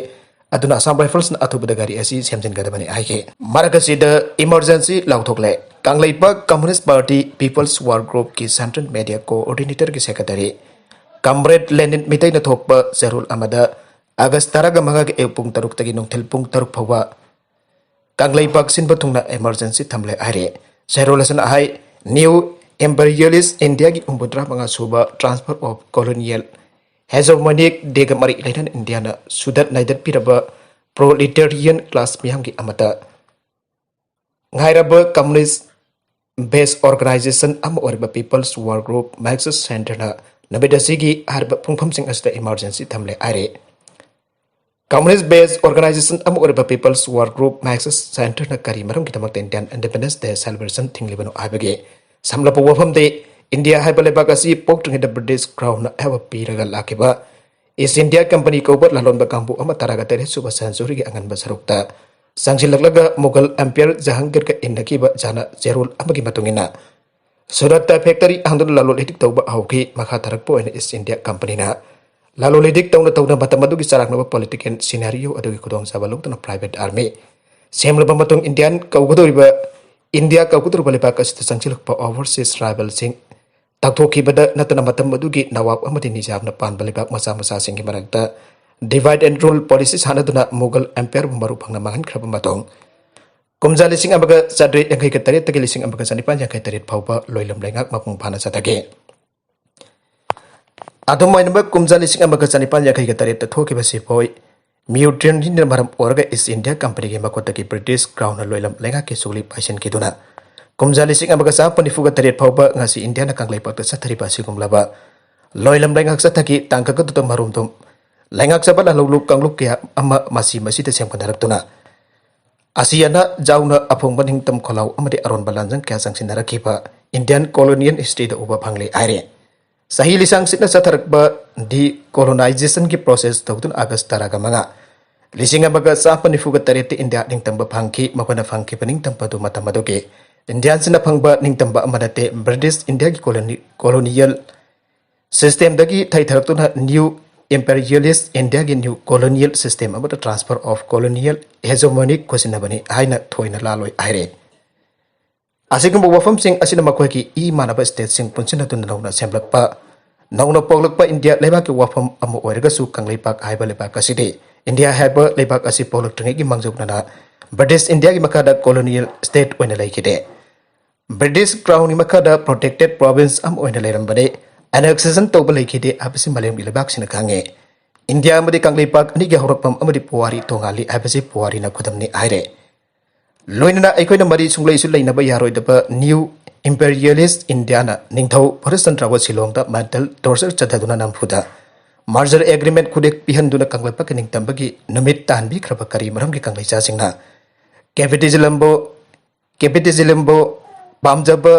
ꯑꯗꯨꯅ ꯑꯁꯥꯝ ꯔꯥꯏꯐꯜꯁꯅ ꯑꯊꯨꯕꯗ ꯒꯥꯔꯤ ꯑꯁꯤ ꯁꯦꯝꯖꯤꯟꯒꯗꯕꯅꯤ ꯍꯥꯏꯈꯤ꯫ ꯃꯔꯛ ꯑꯁꯤꯗ ꯏꯃꯔꯖꯦꯟꯁꯤ ꯂꯥꯎꯊꯣꯛꯂꯦ꯫ ꯀꯪꯂꯩꯄꯥꯛ ꯀꯝꯃꯨꯅꯤꯁ ꯄꯥꯔꯇꯤ ꯄꯤꯄꯜꯁ ꯋꯥꯔ ꯒ꯭ꯔꯨꯞꯀꯤ ꯁꯦꯟꯇ꯭ꯔꯦꯜ ꯃꯦꯗꯤꯌꯥ ꯀꯣꯑꯣꯔꯗꯤꯅꯦꯇꯔꯒꯤ ꯁꯦꯀ꯭ꯔꯦꯇꯔꯤ ꯀꯝꯔꯦꯗ ꯂꯦꯅꯤꯟ ꯃꯤꯇꯩꯅ ꯊꯣꯛꯄ ꯆꯦꯔꯣꯜ ꯑꯃꯗ ꯑꯥꯒꯁ ꯇꯔꯥꯃꯉꯥꯒꯤ ꯑꯌꯨꯛ ꯄꯨꯡ ꯇꯔꯨꯛꯇꯒꯤ ꯅꯨꯡꯊꯤꯜ ꯄꯨꯡ ꯇꯔꯨꯛ ꯐꯥꯎꯕ ꯀꯪꯂꯩꯄꯥꯛ ꯁꯤꯟꯕ ꯊꯨꯡꯅ emergency ꯊꯝꯂꯦ ꯍꯥꯏꯔꯦ꯫ ꯆꯦꯔꯣꯜ ꯑꯁꯤꯅ ꯍꯥꯏ, New Imperialist Indiaꯒꯤ ꯍꯨꯝꯐꯨꯇꯔꯥ ꯃꯉꯥ ꯁꯨꯕ Transfer of Colonial Hegemonic Dayꯒ ꯃꯔꯤ ꯂꯩꯅꯅ ꯏꯟꯗꯤꯌꯥꯅ ꯁꯨꯗꯠ ꯅꯩꯗꯠꯄꯤꯔꯕ proletarian class ꯃꯤꯌꯥꯝꯒꯤ ꯑꯃꯠꯇ ꯉꯥꯏꯔꯕ communist based organization ꯑꯃ ꯑꯣꯏꯔꯤꯕ People's War Group Marxist Centreꯅ ꯅꯨꯃꯤꯠ ꯑꯁꯤꯒꯤ ꯍꯥꯏꯔꯤꯕ ꯄꯨꯡꯐꯝꯁꯤꯡ ꯑꯁꯤꯗ emergency ꯊꯝꯂꯦ ꯍꯥꯏꯔꯦ꯫ Communist based organization ꯑꯃ ꯑꯣꯏꯔꯤꯕ People's War Group Marxist Centreꯅ ꯀꯔꯤ ꯃꯔꯝꯒꯤꯗꯃꯛꯇ Indian Independence Day celebration ꯊꯤꯡꯂꯤꯕꯅꯣ ꯍꯥꯏꯕꯒꯤ ꯁꯝꯂꯞꯄ ꯋꯥꯐꯝꯗꯤ, ꯏꯟꯗꯤꯌꯥ ꯍꯥꯏꯕ ꯂꯩꯕꯥꯛ ꯑꯁꯤ ꯄꯣꯛꯇ꯭ꯔꯤꯉꯩꯗ British Crownꯅ ꯑꯌꯥꯕ ꯄꯤꯔꯒ ꯂꯥꯛꯈꯤꯕ East India Company ꯀꯧꯕ ꯂꯥꯂꯣꯟꯕ ꯀꯥꯡꯕꯨ ꯑꯃ ꯇꯔꯥꯒ ꯇꯔꯦꯠ ꯁꯨꯕ centuryꯒꯤ ꯑꯉꯟꯕ ꯁꯔꯨꯛꯇ ꯆꯪꯁꯤꯜꯂꯛꯂꯒ Mughal Emperor ꯖꯍꯥꯡꯒꯤꯔꯒ ꯏꯟꯅꯈꯤꯕ ꯖꯥꯅ ꯆꯦꯔꯣꯜ ꯑꯃꯒꯤ ꯃꯇꯨꯡ ꯏꯟꯅ ꯁꯨꯔꯠꯇ factory ꯍꯥꯡꯗꯨꯅ ꯂꯂꯣꯟ ꯏꯇꯤꯛ ꯇꯧꯕ ꯍꯧꯈꯤ꯫ ꯃꯈꯥ ꯊꯥꯔꯛꯄ ꯑꯣꯏꯅ East India Companyꯅ ꯂꯂꯣꯟ ꯏꯇꯤꯛ ꯇꯧꯅ ꯇꯧꯅ ꯃꯇꯝ ꯑꯗꯨꯒꯤ ꯆꯔꯥꯡꯅꯕ political scenario ꯑꯗꯨꯒꯤ ꯈꯨꯗꯣꯡꯆꯥꯕ ꯂꯧꯗꯨꯅ private army ꯁꯦꯝꯂꯕ ꯃꯇꯨꯡ ꯏꯟꯗꯤꯌꯥꯟ ꯀꯧꯒꯗꯧꯔꯤꯕ, ꯏꯟꯗꯤꯌꯥ ꯀꯧꯒꯗꯧꯔꯤꯕ ꯂꯩꯕꯥꯛ ꯑꯁꯤꯗ ꯆꯪꯁꯤꯜꯂꯛꯄ overseas tribalꯁꯤꯡ ꯇꯥꯛꯊꯣꯛꯈꯤꯕꯗ ꯅꯠꯇꯅ ꯃꯇꯝ ꯑꯗꯨꯒꯤ ꯅꯋꯥꯕ ꯑꯃꯗꯤ ꯅꯤꯖꯥꯝꯅ ꯄꯥꯟꯕ ꯂꯩꯕꯥꯛ ꯃꯆꯥ ꯃꯆꯥꯁꯤꯡꯒꯤ ꯃꯔꯛꯇ divide and rule policy ꯁꯥꯟꯅꯗꯨꯅ Mughal Empireꯕꯨ ꯃꯔꯨ ꯐꯪꯅ ꯃꯥꯡꯍꯟꯈ꯭ꯔꯕ ꯃꯇꯨꯡ, ꯀꯨꯝꯖꯥ ꯂꯤꯁꯤꯡ ꯑꯃꯒ ꯆꯥꯇ꯭ꯔꯦꯠ ꯌꯥꯡꯈꯩꯒ ꯇꯔꯦꯠꯇꯒꯤ ꯂꯤꯁꯤꯡ ꯑꯃꯒ ꯆꯅꯤꯄꯥꯟ ꯌꯥꯡꯈꯩ ꯇꯔꯦꯠ ꯐꯥꯎꯕ ꯂꯣꯏꯂꯝ ꯂꯩꯉꯥꯛ ꯃꯄꯨꯡ ꯐꯥꯅ ꯆꯠꯊꯈꯤ꯫ ꯑꯗꯨꯝ ꯑꯣꯏꯅꯃꯛ, ꯀꯨꯝꯖꯥ ꯂꯤꯁꯤꯡ ꯑꯃꯒ ꯆꯅꯤꯄꯥꯟ ꯌꯥꯡꯈꯩꯒ ꯇꯔꯦꯠꯇ ꯊꯣꯛꯈꯤꯕ ꯁꯤꯄꯣꯏ mutinyꯅ ꯃꯔꯝ ꯑꯣꯏꯔꯒ East India Companyꯒꯤ ꯃꯈꯨꯠꯇꯒꯤ British Crownꯅ ꯂꯣꯏꯂꯝ ꯂꯩꯉꯥꯛꯀꯤ ꯁꯨꯛꯂꯤ ꯄꯥꯏꯁꯤꯟꯈꯤꯗꯨꯅ ꯀꯨꯝꯖꯥ ꯂꯤꯁꯤꯡ ꯑꯃꯒ ꯆꯥꯃꯥꯄꯟ ꯅꯤꯐꯨꯒ ꯇꯔꯦꯠ ꯐꯥꯎꯕ ꯉꯁꯤ ꯏꯟꯗꯤꯌꯥꯅ ꯀꯪꯂꯩꯄꯥꯛꯇ ꯆꯠꯊꯔꯤꯕ ꯑꯁꯤꯒꯨꯝꯂꯕ ꯂꯣꯏꯂꯝ ꯂꯩꯉꯥꯛ ꯆꯠꯊꯈꯤ꯫ ꯇꯥꯡꯀꯛ ꯑꯗꯨꯗ ꯃꯔꯨꯝꯗꯨꯝ ꯂꯩꯉꯥꯛꯆꯕ ꯂꯥꯂꯣꯡꯂꯨꯞ ꯀꯥꯡꯂꯨꯞ ꯀꯌꯥ ꯑꯃ ꯃꯁꯤ ꯃꯁꯤꯗ ꯁꯦꯝꯒꯠꯅꯔꯛꯇꯨꯅ ꯑꯁꯤ ꯑꯅꯥ ꯌꯥꯎꯅ ꯑꯐꯣꯡꯕ ꯅꯤꯡꯇꯝ ꯈꯣꯜꯂꯥꯎ ꯑꯃꯗꯤ ꯑꯔꯣꯟꯕ ꯂꯥꯟꯖꯪ ꯀꯌꯥ ꯆꯪꯁꯤꯟꯅꯔꯛꯈꯤꯕ Indian colonial historyꯗ ꯎꯕ ꯐꯪꯂꯦ ꯍꯥꯏꯔꯦ꯫ ꯆꯍꯤ ꯂꯤꯁꯥꯡ ꯁꯤꯠꯅ ꯆꯠꯊꯔꯛꯄ decolonizationꯒꯤ process ꯇꯧꯗꯨꯅ ꯑꯥꯒꯁ ꯇꯔꯥꯒ ꯃꯉꯥ, ꯂꯤꯁꯤꯡ ꯑꯃꯒ ꯆꯥꯃꯥꯄꯟ ꯅꯤꯐꯨꯒ ꯇꯔꯦꯠꯇ ꯏꯟꯗꯤꯌꯥ ꯅꯤꯡꯇꯝꯕ ꯐꯪꯈꯤ꯫ ꯃꯈꯣꯏꯅ ꯐꯪꯈꯤꯕ ꯅꯤꯡꯇꯝꯕ ꯑꯗꯨ ꯃꯇꯝ ꯑꯗꯨꯒꯤ ꯏꯟꯗꯤꯌꯥꯟꯁꯤꯡꯅ ꯐꯪꯕ ꯅꯤꯡꯇꯝꯕ ꯑꯃ ꯅꯠꯇꯦ꯫ British Indiaꯒꯤ colony, colonial systemꯗꯒꯤ ꯊꯩꯊꯔꯛꯇꯨꯅ New Imperialist Indiaꯒꯤ new colonial system ꯑꯃꯗ transfer of colonial hegemonic ꯈꯨꯠꯁꯤꯟꯅꯕꯅꯤ ꯍꯥꯏꯅ ꯊꯣꯏꯅ ꯂꯥꯜꯂꯣꯏ ꯍꯥꯏꯔꯦ꯫ ꯑꯁꯤꯒꯨꯝꯕ ꯋꯥꯐꯝꯁꯤꯡ ꯑꯁꯤꯅ ꯃꯈꯣꯏꯒꯤ ꯏ ꯃꯥꯟꯅꯕ stateꯁꯤꯡ ꯄꯨꯟꯁꯤꯟꯅꯗꯨꯅ ꯅꯧꯅ ꯁꯦꯝꯂꯛꯄ ꯅꯧꯅ ꯄꯣꯛꯂꯛꯄ ꯏꯟꯗꯤꯌꯥ ꯂꯩꯕꯥꯛꯀꯤ ꯋꯥꯐꯝ ꯑꯃ ꯑꯣꯏꯔꯒꯁꯨ ꯀꯪꯂꯩꯄꯥꯛ ꯍꯥꯏꯕ ꯂꯩꯕꯥꯛ ꯑꯁꯤꯗꯤ ꯏꯟꯗꯤꯌꯥ ꯍꯥꯏꯕ ꯂꯩꯕꯥꯛ ꯑꯁꯤ ꯄꯣꯛꯂꯛꯇ꯭ꯔꯤꯉꯩꯒꯤ ꯃꯥꯡꯖꯧꯅꯅ ꯕ꯭ꯔꯤꯇꯤꯁ ꯏꯟꯗꯤꯌꯥꯒꯤ ꯃꯈꯥꯗ colonial state ꯑꯣꯏꯅ ꯂꯩꯈꯤꯗꯦ꯫ ꯕ꯭ꯔꯤꯇꯤꯁ ꯀ꯭ꯔꯥꯎꯟꯒꯤ ꯃꯈꯥꯗ protected province ꯑꯃ ꯑꯣꯏꯅ ꯂꯩꯔꯝꯕꯅꯤ꯫ Annexation ꯇꯧꯕ ꯂꯩꯈꯤꯗꯦ ꯍꯥꯏꯕꯁꯤ ꯃꯥꯂꯦꯝꯒꯤ ꯂꯩꯕꯥꯛꯁꯤꯡꯅ ꯈꯪꯉꯤ꯫ ꯏꯟꯗꯤꯌꯥ ꯑꯃꯗꯤ ꯀꯪꯂꯩꯄꯥꯛ ꯑꯅꯤꯒꯤ ꯍꯧꯔꯛꯐꯝ ꯑꯃꯗꯤ ꯄꯨꯋꯥꯔꯤ ꯇꯣꯉꯥꯜꯂꯤ ꯍꯥꯏꯕꯁꯤ ꯄꯨꯋꯥꯔꯤꯅ ꯈꯨꯗꯝꯅꯤ ꯍꯥꯏꯔꯦ꯫ ꯂꯣꯏꯅꯅ ꯑꯩꯈꯣꯏꯅ ꯃꯔꯤ ꯁꯨꯡꯂꯩꯁꯨ ꯂꯩꯅꯕ ꯌꯥꯔꯣꯏꯗꯕ new imperialist ꯏꯟꯗꯤꯌꯥꯅ ꯅꯤꯡꯊꯧ ꯍꯔꯤꯁꯆꯟꯗ꯭ꯔꯕꯨ ꯁꯤꯂꯣꯡꯗ mental torture ꯆꯠꯊꯗꯨꯅ ꯅꯝꯐꯨꯗ merger agreement ꯈꯨꯗꯦꯛ ꯄꯤꯍꯟꯗꯨꯅ ꯀꯪꯂꯩꯄꯥꯛꯀꯤ ꯅꯤꯡꯇꯝꯕꯒꯤ ꯅꯨꯃꯤꯠ ꯇꯥꯍꯟꯕꯤꯈ꯭ꯔꯕ ꯀꯔꯤ ꯃꯔꯝꯒꯤ ꯀꯪꯂꯩꯆꯥꯁꯤꯡꯅ capitalismꯕꯨ capitalismꯕꯨ ꯄꯥꯝꯖꯕ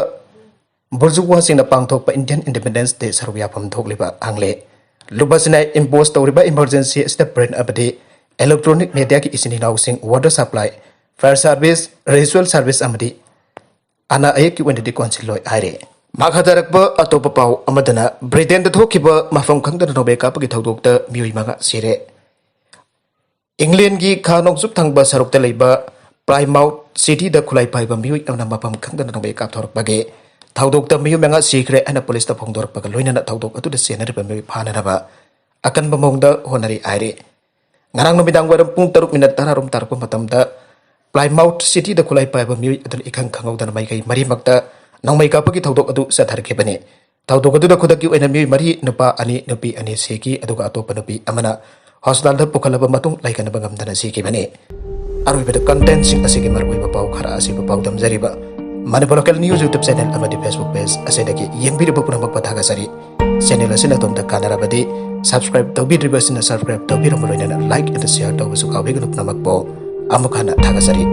ꯕꯨꯔꯖꯨꯋꯥꯁꯤꯡꯅ ꯄꯥꯡꯊꯣꯛꯄ Indian Independence Day ꯁꯔꯨꯛ ꯌꯥꯐꯝ ꯊꯣꯛꯂꯤꯕ ꯍꯪꯂꯦ꯫ ꯂꯨꯕꯁꯤꯅ impose ꯇꯧꯔꯤꯕ emergency ꯑꯁꯤꯗ print ꯑꯃꯗꯤ electronic mediaꯒꯤ ꯏꯆꯤꯟ ꯏꯅꯥꯎꯁꯤꯡ water supply, fire service, ritual service ꯑꯃꯗꯤ ꯑꯅꯥ ꯑꯌꯦꯛꯀꯤ ꯑꯣꯏꯅꯗꯤ ꯀꯣꯟꯁꯤꯜꯂꯣꯏ ꯍꯥꯏꯔꯦ꯫ ꯃꯈꯥ ꯇꯥꯔꯛꯄ ꯑꯇꯣꯞꯄ ꯄꯥꯎ ꯑꯃꯗꯅ ꯕ꯭ꯔꯤꯇꯦꯟꯗ ꯊꯣꯛꯈꯤꯕ ꯃꯐꯝ ꯈꯪꯗꯅ ꯅꯣꯡꯃꯩ ꯀꯥꯞꯄꯒꯤ ꯊꯧꯗꯣꯛꯇ ꯃꯤꯑꯣꯏ ꯃꯉꯥ ꯁꯤꯔꯦ꯫ ꯏꯪꯂꯦꯟꯒꯤ ꯈꯥ ꯅꯣꯡꯆꯨꯞ ꯊꯪꯕ ꯁꯔꯨꯛꯇ ꯂꯩꯕ ꯄ꯭ꯂꯥꯏꯃꯥꯎꯊ ꯁꯤꯇꯤꯗ ꯈꯨꯠꯂꯥꯏ ꯄꯥꯏꯕ ꯃꯤꯑꯣꯏ ꯑꯃꯅ ꯃꯐꯝ ꯈꯪꯗꯅ ꯅꯣꯡꯃꯩ ꯀꯥꯞꯊꯣꯔꯛꯄꯒꯤ ꯊꯧꯗꯣꯛꯇ ꯃꯤꯑꯣꯏ ꯃꯉꯥ ꯁꯤꯈ꯭ꯔꯦ ꯍꯥꯏꯅ ꯄꯨꯂꯤꯁꯇ ꯐꯣꯡꯗꯣꯔꯛꯄꯒ ꯂꯣꯏꯅꯅ ꯊꯧꯗꯣꯛ ꯑꯗꯨꯗ ꯆꯦꯟꯅꯔꯤꯕ ꯃꯤꯑꯣꯏ ꯐꯥꯅꯅꯕ ꯑꯀꯟꯕ ꯃꯑꯣꯡꯗ ꯍꯣꯠꯅꯔꯤ ꯍꯥꯏꯔꯤ꯫ ꯉꯔꯥꯡ ꯅꯨꯃꯤꯗꯥꯡ ꯋꯥꯏꯔꯝ ꯄꯨꯡ ꯇꯔꯨꯛ ꯃꯤꯅꯠ ꯇꯔꯥꯔꯣꯝ ꯇꯥꯔꯛꯄ ꯃꯇꯝꯗ ꯄ꯭ꯂꯥꯏꯃꯥꯎꯊ ꯁꯤꯇꯤꯗ ꯈꯨꯠꯂꯥꯏ ꯄꯥꯏꯕ ꯃꯤꯑꯣꯏ ꯑꯗꯨꯅ ꯏꯈꯪ ꯈꯪꯍꯧꯗꯅ ꯃꯥꯏꯀꯩ ꯃꯔꯤꯃꯛꯇ ꯅꯣꯡꯃꯩ ꯀꯥꯞꯄꯒꯤ ꯊꯧꯗꯣꯛ ꯑꯗꯨ ꯆꯠꯊꯔꯛꯈꯤꯕꯅꯤ꯫ ꯊꯧꯗꯣꯛ ꯑꯗꯨꯗ ꯈꯨꯗꯛꯀꯤ ꯑꯣꯏꯅ ꯃꯤꯑꯣꯏ ꯃꯔꯤ, ꯅꯨꯄꯥ ꯑꯅꯤ, ꯅꯨꯄꯤ ꯑꯅꯤ ꯁꯤꯈꯤ, ꯑꯗꯨꯒ ꯑꯇꯣꯞꯄ ꯅꯨꯄꯤ ꯑꯃꯅ ꯍꯣꯁꯄꯤꯇꯥꯜꯗ ꯄꯨꯈꯠꯂꯕ ꯃꯇꯨꯡ ꯂꯩꯀꯟꯅꯕ ꯉꯝꯗꯅ ꯁꯤꯈꯤꯕꯅꯤ꯫ ꯑꯔꯣꯏꯕꯗ contentꯁꯤꯡ ꯑꯁꯤꯒꯤ ꯃꯔꯨꯑꯣꯏꯕ ꯄꯥꯎ ꯈꯔ ꯑꯁꯤꯕꯨ ꯄꯥꯎꯗꯝꯖꯔꯤꯕ Manipur local news YouTube channel ꯑꯃꯗꯤ Facebook page ꯑꯁꯤꯗꯒꯤ ꯌꯦꯡꯕꯤꯔꯤꯕ ꯄꯨꯝꯅꯃꯛꯄꯨ ꯊꯥꯒꯠꯆꯔꯤ꯫ Channel ꯑꯁꯤꯅ ꯑꯗꯣꯝꯗ ꯀꯥꯟꯅꯔꯕꯗꯤ subscribe ꯇꯧꯕꯤꯗ꯭ꯔꯤꯕꯁꯤꯡꯅ subscribe ꯇꯧꯕꯤꯔꯝꯕ ꯂꯣꯏꯅꯅ like ꯑꯃꯗꯤ share ꯇꯧꯕꯁꯨ ꯀꯥꯎꯕꯤꯒꯅꯨ꯫ ꯄꯨꯝꯅꯃꯛꯄꯨ ꯑꯃꯨꯛ ꯍꯟꯅ ꯊꯥꯒꯠꯆꯔꯤ꯫